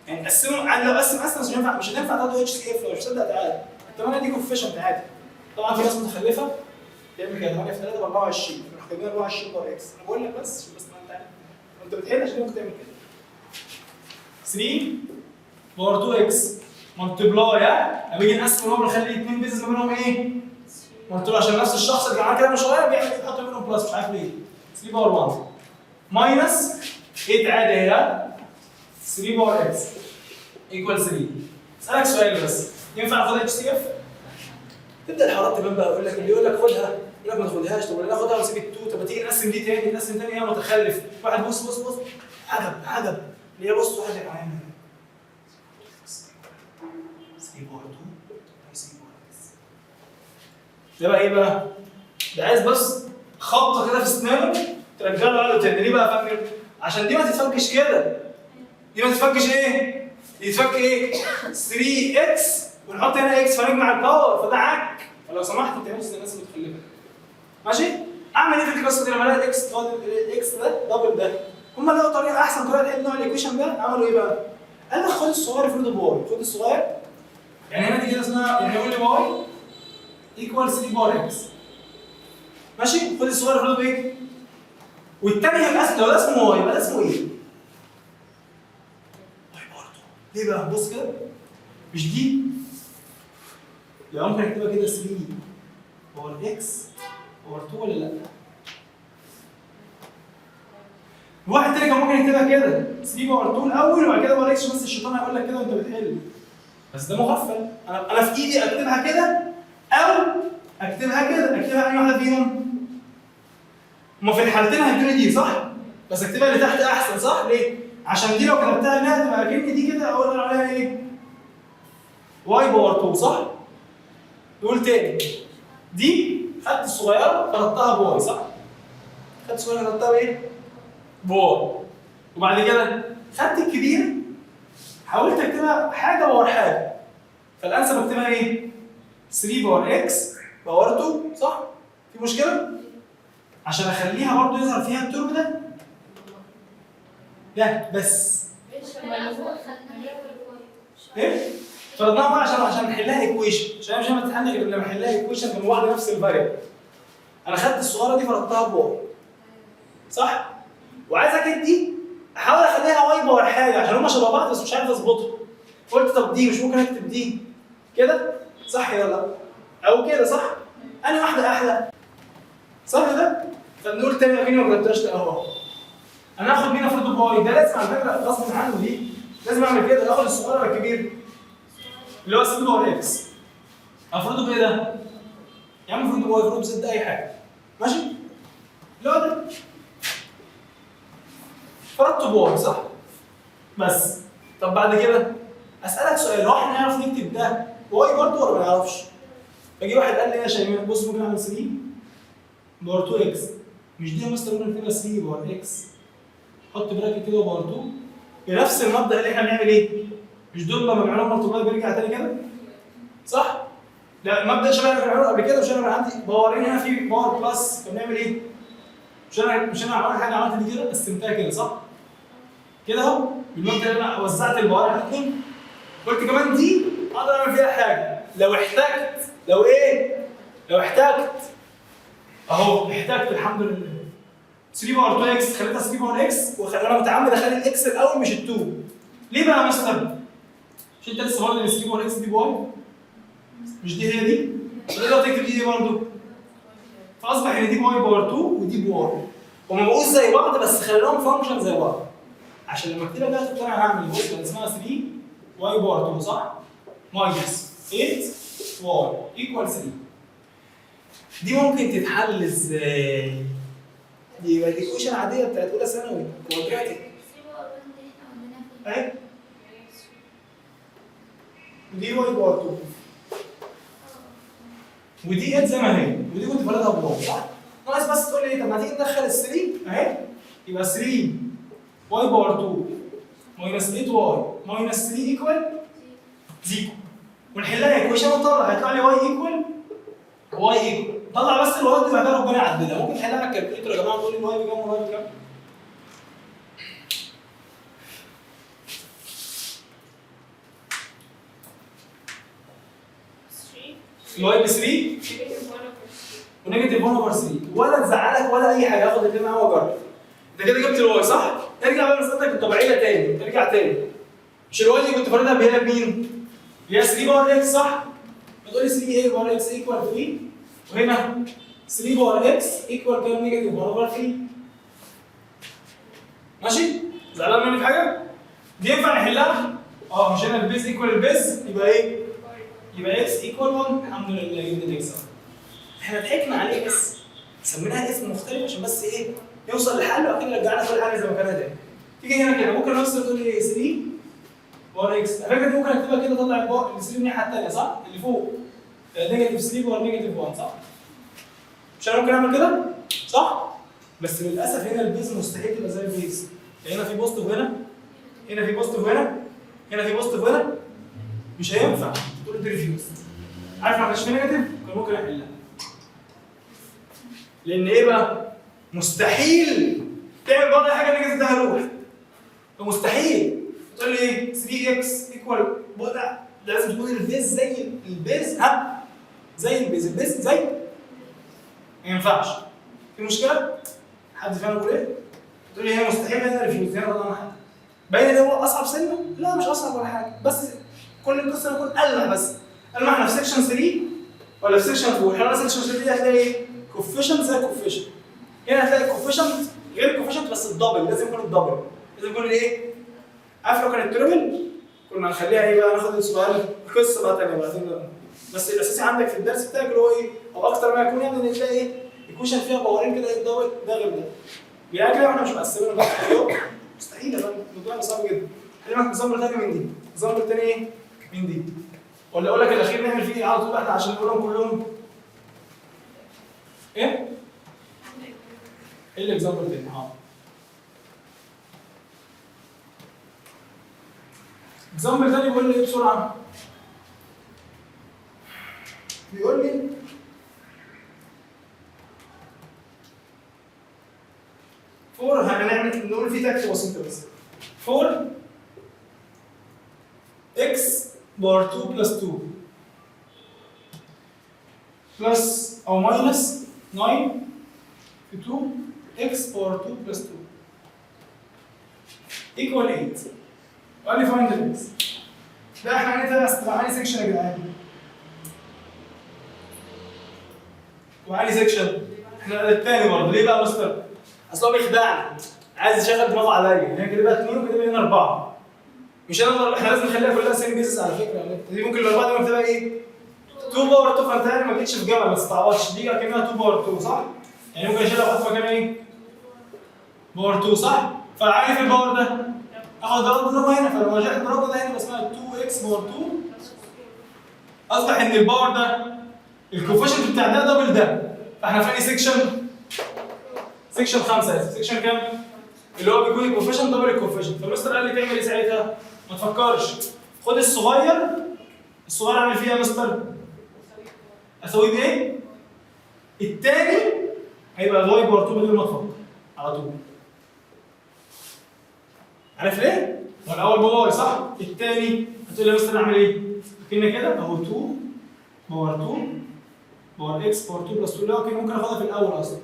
يعني قسموا، لو قسم اصلا مش هينفع، مش هتنفع تاخد HCF. لو مش مصدق تعالى، الثمانية دي coefficient عادي. طبعا في ناس متخلفة تعمل كده، 8 في 3 ب 24، يروح جايبين 24 power x. انا بقول لك بس عشان بس انت عارف انت بتحل، عشان ممكن تعمل كده. 3 power 2 x multiply، ها، لما نيجي نقسم هو بنخلي اثنين bases ما بينهم ايه؟ multiply، عشان نفس الشخص اللي عمل كده من شوية بيعمل ايه؟ بيحط بينهم plus، مش عارف ليه. 3 power 1 minus 8 عادي اهي، 3 power x equal 3. اسالك سؤال بس، ينفع اخد HCF؟ تبدا الحوارات تبان بقى، يقول لك اللي يقول لك خدها، يقول لك ما تاخدهاش، طب ولا ناخدها وسيب ال two؟ طب ما تيجي نقسم دي تاني، نقسم تاني يا متخلف. واحد بص بص بص، عجب عجب، اللي هي بص، واحد يا 3 power 2 3 power x. ده بقى ايه بقى؟ ده عايز بس خبطه كده في اسنانه ترجع له عقله تاني. ليه بقى يا فندم؟ عشان دي ما تتفكش كده. دي ما تتفكش ايه؟ دي تتفك ايه؟ 3 x ونحط هنا x فنجمع ال power، فده عك. فلو سمحت ما تعملش زي الناس المتخلفه. ماشي؟ اعمل ايه في القصة دي لما الاقي ال x ال x ده double ده؟ هم لقوا طريقه، احسن طريقه تحل نوع ال equation ده. عملوا ايه بقى؟ قال لك خد الصغير افرضه ب y، خد الصغير. يعني هنا دي كده اسمها، يعني يقول لي y equal 3 power x. ماشي؟ خد الصغير افرضه بايه؟ والتاني هيبقى، لو ده اسمه y يبقى ده اسمه ايه؟ y برضه. ليه بقى؟ بص كده، مش دي يبقى ممكن اكتبها كده 3 power x power 2 ولا لا؟ واحد تاني كان ممكن يكتبها كده 3 power 2 الاول وبعد كده power x، بس الشيطان هيقول لك كده وانت بتحل. بس ده مغفل. انا في ايدي اكتبها كده او اكتبها كده، اكتبها انهي واحدة فيهم؟ هما في الحالتين هيدوني دي، صح؟ بس اكتبها اللي تحت احسن، صح؟ ليه؟ عشان دي لو كتبتها انها تبقى كأن دي كده اقول عليها ايه؟ y power 2، صح؟ نقول تاني، دي خدت الصغيرة فرضتها ب y، صح؟ خدت الصغيرة فرضتها بايه؟ ب y. وبعد كده خدت الكبيرة حاولت اكتبها حاجة power حاجه، فالانسب اكتبها ايه؟ 3 power x power 2، صح؟ في مشكلة؟ عشان اخليها برضو يظهر فيها ال term ده ده بس. ايه؟ فرضناها بقى عشان نحلها equation، عشان مش هتتحل غير لما نحلها equation من واحدة نفس ال variable. انا خدت الصغيرة دي فرضتها ب y، صح؟ وعايز اجيب دي احاول اخليها y power حاجة عشان هما شبه بعض، بس مش عارف اظبطها. قلت طب دي مش ممكن اكتب دي كده، صح ولا لا؟ او كده، صح؟ انا واحدة احلى، صح ده؟ طب نقول تاني اكني ما كتبتهاش. اهو، انا هاخد مين افرضه ب y؟ ده لازم على فكره، غصب عنه دي لازم اعمل كده. اخد الصغير ولا الكبير؟ اللي هو 3 power x افرضه بايه ده؟ يا عم افرضه ب y، افرضه ب z، اي حاجه. ماشي؟ اللي هو ده فرضته ب y، صح؟ بس طب بعد كده اسالك سؤال، هو احنا نعرف نكتب ده y برضه ولا ما نعرفش؟ فجي واحد قال لي يا شيماء بص، ممكن اعمل 3 power 2 x، مش دي يا مستر ممكن نكتبها 3 power x حط bracket كده power 2، بنفس المبدا اللي احنا بنعمل ايه؟ مش دول لما بنعملهم multiply بيرجع تاني كده؟ صح؟ لا، مبدا شبه اللي بنعمله قبل كده. مش انا عندي power ين هنا في power plus، فبنعمل ايه؟ مش انا عملت حاجه، عملت دي كده، قسمتها كده، صح؟ كده اهو، بالمبدا اللي انا وزعت ال power على الاثنين. قلت كمان دي اقدر اعمل فيها حاجة لو احتجت، لو ايه؟ لو احتجت. اهو احتجت الحمد لله. 3 power 2 x خليتها 3 power x، وانا متعمد اخلي ال x الاول مش ال2. ليه بقى يا مستر؟ مش انت لسه برضه 3 power x دي ب y؟ مش دي هي دي؟ تقدر تكتب دي برضه. فاصبح ان دي y power 2 ودي ب y، هما بقوش زي بعض بس خليهم function زي بعض، عشان لما اكتبها بقى تقتنع. هعمل، بص، اسمها 3 y power 2، صح؟ minus 8 y equal 3. دي ممكن تتحل ازاي؟ دي يبقى ال equation العادية بتاعت اولى ثانوي، quadratic اهي. ودي y power 2 ودي 8 زي ما هي، ودي كنت فاردها ب y، صح؟ ناقص بس تقول لي ايه؟ طب ما تيجي ندخل ال 3 اهي، يبقى 3 y power 2 minus 8 y minus 3 equal 0، ونحلها equation ونطلع، هيطلع لي y equal y equal، طلع بس ال y دي بعدها ربنا يعدلها. ممكن تحلها على ال calculator يا جماعة وتقول لي ال y بكام وال y بكام؟ ال y ب 3 و negative 1 over 3. ولا تزعلك ولا اي حاجه، اخد الاثنين معايا واجرب. انت كده جبت ال y صح؟ ارجع بقى مسألتك الطبيعية تاني، ارجع تاني. مش ال y دي كنت فاردها بهنا بمين؟ اللي هي 3 power x صح؟ بتقول لي 3 ايه power x equal 3، وهنا 3 power x equal كام؟ negative 1 over 3. ماشي؟ زعلان مني في حاجة؟ دي ينفع نحلها؟ اه مش هنا ال base equal ال base يبقى ايه؟ يبقى x equal 1. الحمد لله جبنا x. احنا ضحكنا عليه بس سميناها اسم مختلف عشان بس ايه؟ نوصل لحل وبعد كده رجعنا كل حاجة زي ما كانت تاني. تيجي هنا كده ممكن نوصل تقول لي 3 power x، على فكرة دي ممكن اكتبها كده، اطلع ال power 3 من الناحية الثانية صح؟ اللي فوق negative 3 power negative 1 صح؟ مش انا ممكن اعمل كده؟ صح؟ بس للاسف هنا ال base مستحيل تبقى زي ال base، هنا في positive وهنا هنا في positive وهنا هنا في positive وهنا، مش هينفع تقول دي refuse. عارف لو ما كانش في negative كان ممكن احلها. لان ايه بقى؟ مستحيل تعمل برضه اي حاجة negative ده هيروح. فمستحيل تقول لي ايه 3 x equal، لا ده لازم تكون ال base زي ال base، ها زي ال base، ال base زي ما ينفعش. في مشكلة؟ حد فاهم بقول ايه؟ تقول لي هي مستحيل هنا refuse، هنا طبعا حاجة باين ان هو اصعب سنة؟ لا مش اصعب ولا حاجة، بس كل القصة نكون قلع بس قال ما احنا في section 3 ولا في section 4. احنا section 3 دي هتلاقي ايه؟ coefficient زي coefficient، هنا هتلاقي coefficient غير coefficient بس ال double، لازم يكون ال double، لازم يكون الايه؟ عارف لو كان ال triple كنا هنخليها ايه بقى؟ ناخد السؤال قصة بقى ثانية بقى، بس الاساسي عندك في الدرس بتاعك اللي هو ايه؟ او اكتر ما يكون يعني ان تلاقي ايه؟ equation فيها power ين كده، ايه ال double ده غير ده. يعني كده احنا مش مقسمينه بقى مستحيل يا فندم، الموضوع صعب جدا. خلي بالك example ثاني من دي، example ثاني ايه؟ من دي. ولا اقول لك الاخير نعمل فيه ايه على طول احنا عشان نقولهم كلهم؟ ايه؟ ايه ال example تاني؟ اه example تاني بيقول لي ايه بسرعة؟ بيقول لي 4، هنعمل نقول فيه تاكس بسيطة بس 4 x power 2 plus 2 plus او minus 9 في 2 x power 2 plus 2 equal 8. وقال لي find ال x. ده احنا عندنا تبع section يا جدعان؟ وعلي section احنا الثاني برضه. ليه بقى يا مستر؟ اصل هو بيخدعني، عايز يشغل دماغه عليا. هنا كده بقى 2 وكده هنا 4. مش انا احنا لازم نخليها كلها same bases على فكرة. يعني دي ممكن الاربعة دي تبقى ايه؟ 2 power 2، فانت يعني ما جيتش في جمل، ما تستعبطش، دي كانها 2 power 2 صح؟ يعني ممكن اشيلها واحط مكانها ايه؟ power 2 صح؟ فعارف ال power ده اخد ضرب ضربه هنا، فلما رجعت ضربه ده هنا يبقى اسمها 2 x power 2. اصبح ان ال power ده ال coefficient بتاع ده double ده، فاحنا في انهي section؟ section 5. section كام؟ اللي هو بيكون ال coefficient double ال coefficient. فالمستر قال لي تعمل ايه ساعتها؟ ما تفكرش، خد الصغير، الصغير اعمل فيه ايه يا مستر؟ اسويه بايه؟ الثاني هيبقى y power 2 بدون ما تفكر على طول. عارف ليه؟ هو الاول ب y صح؟ الثاني هتقول لي يا مستر اعمل ايه؟ كنا كده اهو 2 power 2 power x power 2 plus 2، اللي هو كان ممكن اخدها في الاول اصلا.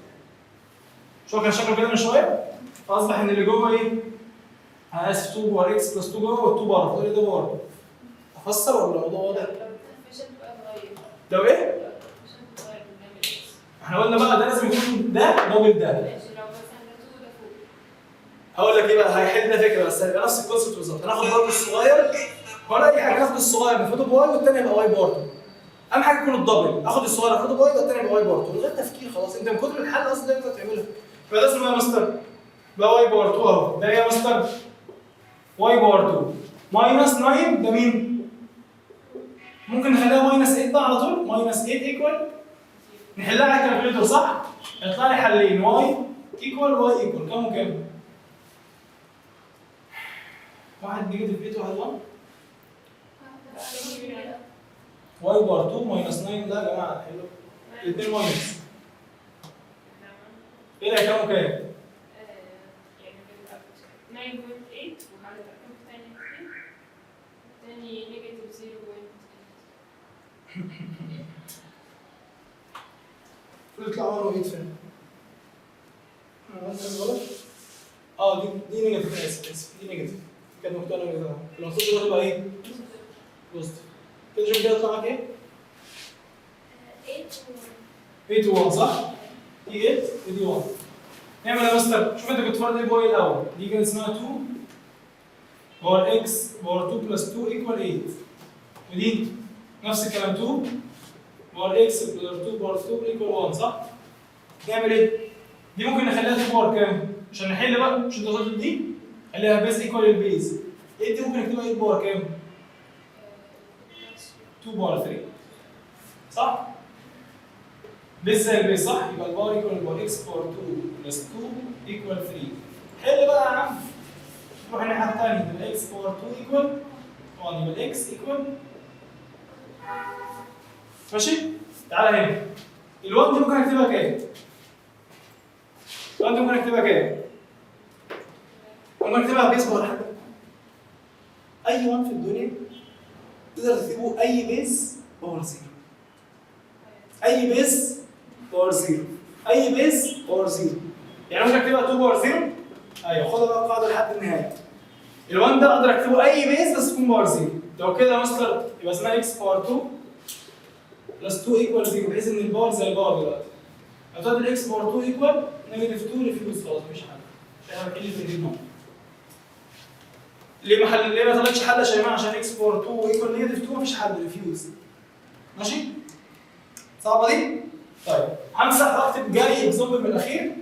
شو كان شكله كده من شوية؟ فاصبح ان اللي جوه ايه؟ انا اسف 2 power x plus 2 جوه و2 بره، فتقول لي ده بره. افسر ولا الموضوع واضح؟ لو ايه؟ احنا قلنا بقى ده لازم يكون ده double ده. هقول لك ايه بقى هيحل لنا فكرة، بس هيبقى نفس ال concept بالظبط. هناخد برضه الصغير ولا اي حاجة، ناخد الصغير نفرضه ب y والثاني يبقى y برضه. اهم حاجة يكون ال double، اخد الصغير افرضه ب y والثاني يبقى y برضه من غير تفكير. خلاص انت من كتر الحل اصلا اللي انت تعملها. يبقى ده اسمه ايه يا مستر؟ بقى y power 2 اهو، ده ايه يا مستر؟ y power 2 minus 9 ده مين؟ ممكن نخليها minus 8 بقى على طول، minus 8 equal، نحلها على ال calculator صح؟ هيطلع لي حلين y equal y equal كام وكام؟ واحد negative 8 واحد 1، y power 2 minus 9. لا يا جماعة حلو. الاثنين minus. ايه اللي هيكملوا كام؟ يعني بيبقى 9.8 وعلى الرقم الثاني الثاني negative 0.8. المفروض يطلع 1 و 8 فين؟ انا عملت حاجة غلط؟ دي negative، اسف اسف، دي negative، كانت مكتوبة negative، المفروض دلوقتي تبقى ايه؟ positive. كده شوف كده يطلع معاك ايه؟ 8 8 و 1 صح؟ دي 8 ودي 1. نعمل ايه يا مستر؟ شوف انت كنت فرض ايه ب y الاول؟ دي كان اسمها 2 power x power 2 plus 2 equal 8، ودي نفس الكلام 2 power x power 2 power 2 equal 1، صح؟ نعمل ايه؟ دي ممكن نخليها 2 power كام؟ عشان نحل بقى، مش انت وصلت دي؟ خليها base equal ال base. 8 دي ممكن نكتبها 8 power كام؟ 2 power 3، صح؟ base زي ال base، صح؟ يبقى ال power equal ال power، x power 2 plus 2 equal 3. حل بقى يا عم، روح الناحية الثانية، تبقى x power 2 equal 1، يبقى ال x equal. ماشي؟ تعالى هنا، ال1 دي ممكن اكتبها كام؟ ال1 دي ممكن اكتبها كام؟ ممكن اكتبها base ولا حاجة؟ اي 1 في الدنيا تقدر تكتبه اي base power 0، اي base power 0، اي base power 0. يعني ممكن اكتبها 2 power 0. ايوه، خدها بقى القاعدة لحد النهايه. ال1 ده اقدر اكتبه اي base بس تكون power 0. لو كده يا مستر يبقى اسمها x power 2 plus 2 equal 0، بحيث ان ال power زي ال power دلوقتي. هتقعد ال x power 2 equal negative 2، refuse، خلاص مفيش حل. مش عارف ايه اللي في. ليه ما حل؟ ليه ما طلعتش حل يا شيماء؟ عشان x power 2 equal negative 2، مفيش حل، refuse. ماشي؟ صعبة دي؟ طيب، همسح واكتب جري example من الاخير.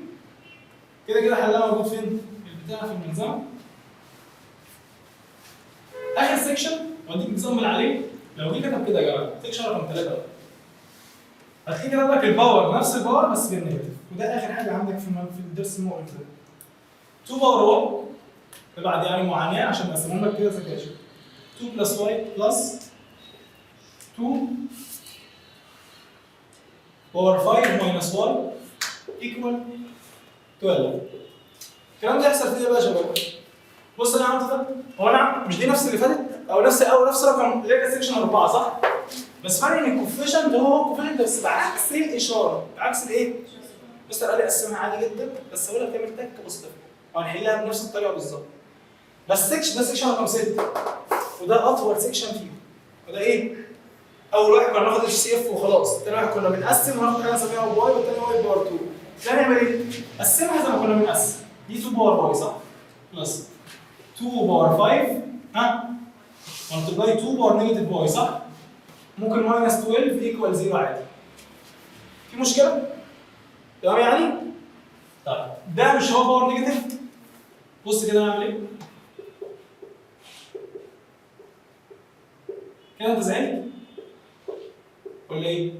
كده كده حلها موجود فين؟ في البتاع، في الملزمه. اخر section واديك example عليه. لو جه كتب كده يا جماعه، section رقم 3 بقى، هتلاقي كتب لك ال power نفس ال power بس بال negative، وده اخر حاجة عندك في الدرس المقرف ده. 2 power 1، ده بعد يعني معاناة عشان نقسمهم لك كده سكاشن، 2 plus y plus 2 power 5 minus y equal 12. الكلام ده يحصل فيه ايه بقى يا شباب؟ بص، انا عملت ده، هو انا مش دي نفس اللي فاتت او نفس رقم اللي هي section 4، صح؟ بس فرق ان ال coefficient هو هو ال coefficient بس بعكس الاشاره، بعكس الايه؟ مستر قال لي قسمها عادي جدا، بس اقول لك تعمل تك بسيطه، وهنحلها بنفس الطريقة بالظبط. بس section ده section رقم 6، وده اطول section فيهم. وده ايه؟ اول واحد كنا بناخد HCF وخلاص، تاني واحد كنا بنقسم وناخد حاجة نسميها y، والتاني y power 2. ده نعمل ايه؟ قسمها زي ما كنا بنقسم. دي 2 power y، صح؟ plus 2 power 5، ها؟ multiply 2 power negative y، صح؟ ممكن minus 12 equal 0 عادي. في مشكلة؟ تمام يعني؟ طيب، ده مش هو power negative؟ بص كده انا اعمل ايه؟ كده انت زعلت؟ ولا ايه؟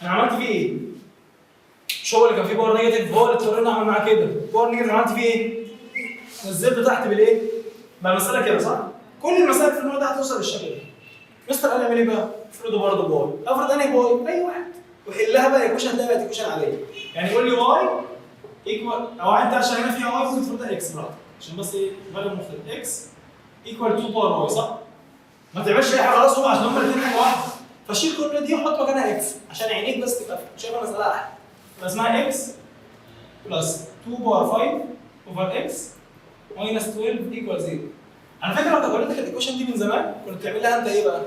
انا عملت فيه ايه؟ مش هو اللي كان فيه power negative؟ هو اللي اضطرينا اعمل معاه كده، power negative، عملت فيه ايه؟ نزلته تحت بالايه؟ بقى المسالة كده، صح؟ كل المسائل في النوع ده هتوصل للشكل ده. مستر قال اعمل ايه بقى؟ افرضه برضه ب y، افرض انهي ب y؟ اي واحد، وحلها بقى equation، هتلاقي بقت equation عاديه. يعني قول لي y equal، او انت عشان هنا فيها y ممكن تفرضها x براحتك، عشان بس ايه؟ فرق مختلف. x equal 2 power y، صح؟ ما تعملش اي حاجه، خلاص، هو عشان هما الاثنين حاجة واحده، فشيل كل دي وحط مكانها x عشان عينيك بس تبقى شايفه المسالة احلى. يبقى اسمها x plus 2 power 5 over x minus 12 equal 0. على فكره، لو كنت وريتك ال equation دي من زمان كنت تعمل لها انت ايه بقى؟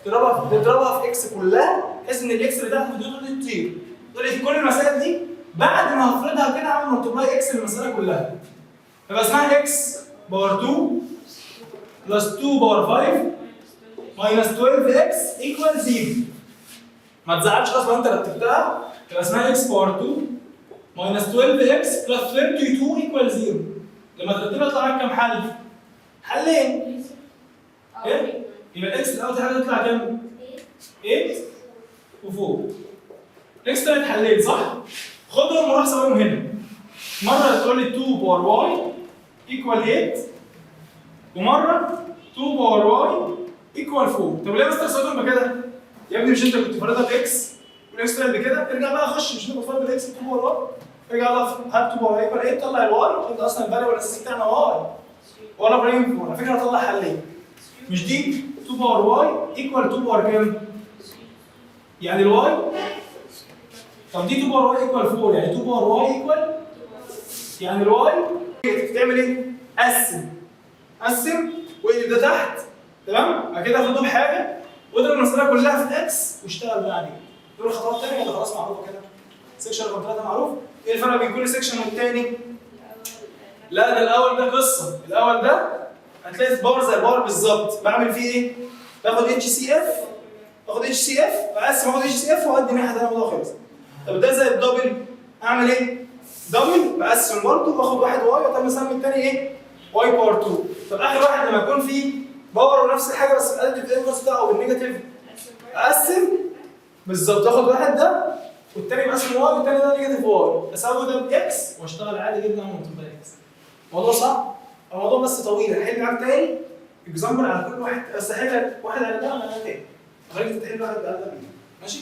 تضربها في x كلها، بحيث ان ال x اللي تحت دي تطير. تقول لي في كل المسائل دي بعد ما هفرضها كده اعمل multiply x المسالة كلها. يبقى اسمها x power 2 plus 2 power 5 minus 12 x equal 0. ما تزعلش خالص لو انت رتبتها، تبقى اسمها x power 2 minus 12 x plus 32 equal 0. لما ترتبها يطلع لك كام حل؟ حلين. ايه؟ يبقى ال x الاول حاجة تطلع كام؟ 8 و4. ال x طلعت حلين، صح؟ خدهم وروح سويهم هنا. مرة تقول لي 2 power y equal 8، ومرة 2 power y equal 4. طب ليه مستر سويتهم بكده؟ يا ابني مش انت كنت فارضها ب x وال x طلعت بكده؟ ارجع بقى خش، مش انت كنت فارض ال x 2 power y؟ ارجع بقى هات 2 power equal 8، طلع ال y. انت اصلا ال variable الاساسي بتاعنا y ولا prime 4. على فكرة هطلع حلين. مش دي 2 power y equal 2 power كام؟ يعني ال y. طب دي 2 power y equal 4، يعني 2 power y equal، يعني ال y. تعمل ايه؟ قسم، قسم واقلب ده تحت، تمام؟ بعد كده خد بحاجة واضرب المسالة كلها في ال x واشتغل بقى عليه. دول الخطوات الثانية ولا خلاص معروفة كده؟ section رقم 3 معروف؟ ايه الفرق بين كل section والتاني؟ لا، ده الاول ده قصه. الاول ده هتلاقي power زي ال power بالظبط. بعمل فيه ايه؟ باخد HCF، باخد HCF، بقسم، اخد HCF واودي الناحية الثانيه، الموضوع خلص. طب ده زي ال double، اعمل ايه؟ double، بقسم برضه واخد واحد y وتم اسمي الثاني ايه؟ y power 2. طب اخر واحد لما يكون فيه power ونفس الحاجة بس ال additive inverse بتاعه بال negative، اقسم بالظبط، اخد واحد ده والتاني بقسم y والتاني ده negative y، اسوي ده ب x واشتغل عادي جدا multiply x. الموضوع صعب؟ الموضوع بس طويل. هحل معاك تاني example على كل واحد، بس هحل واحد على ده وعلى ده تاني، خليك تحل واحد على ده. ماشي؟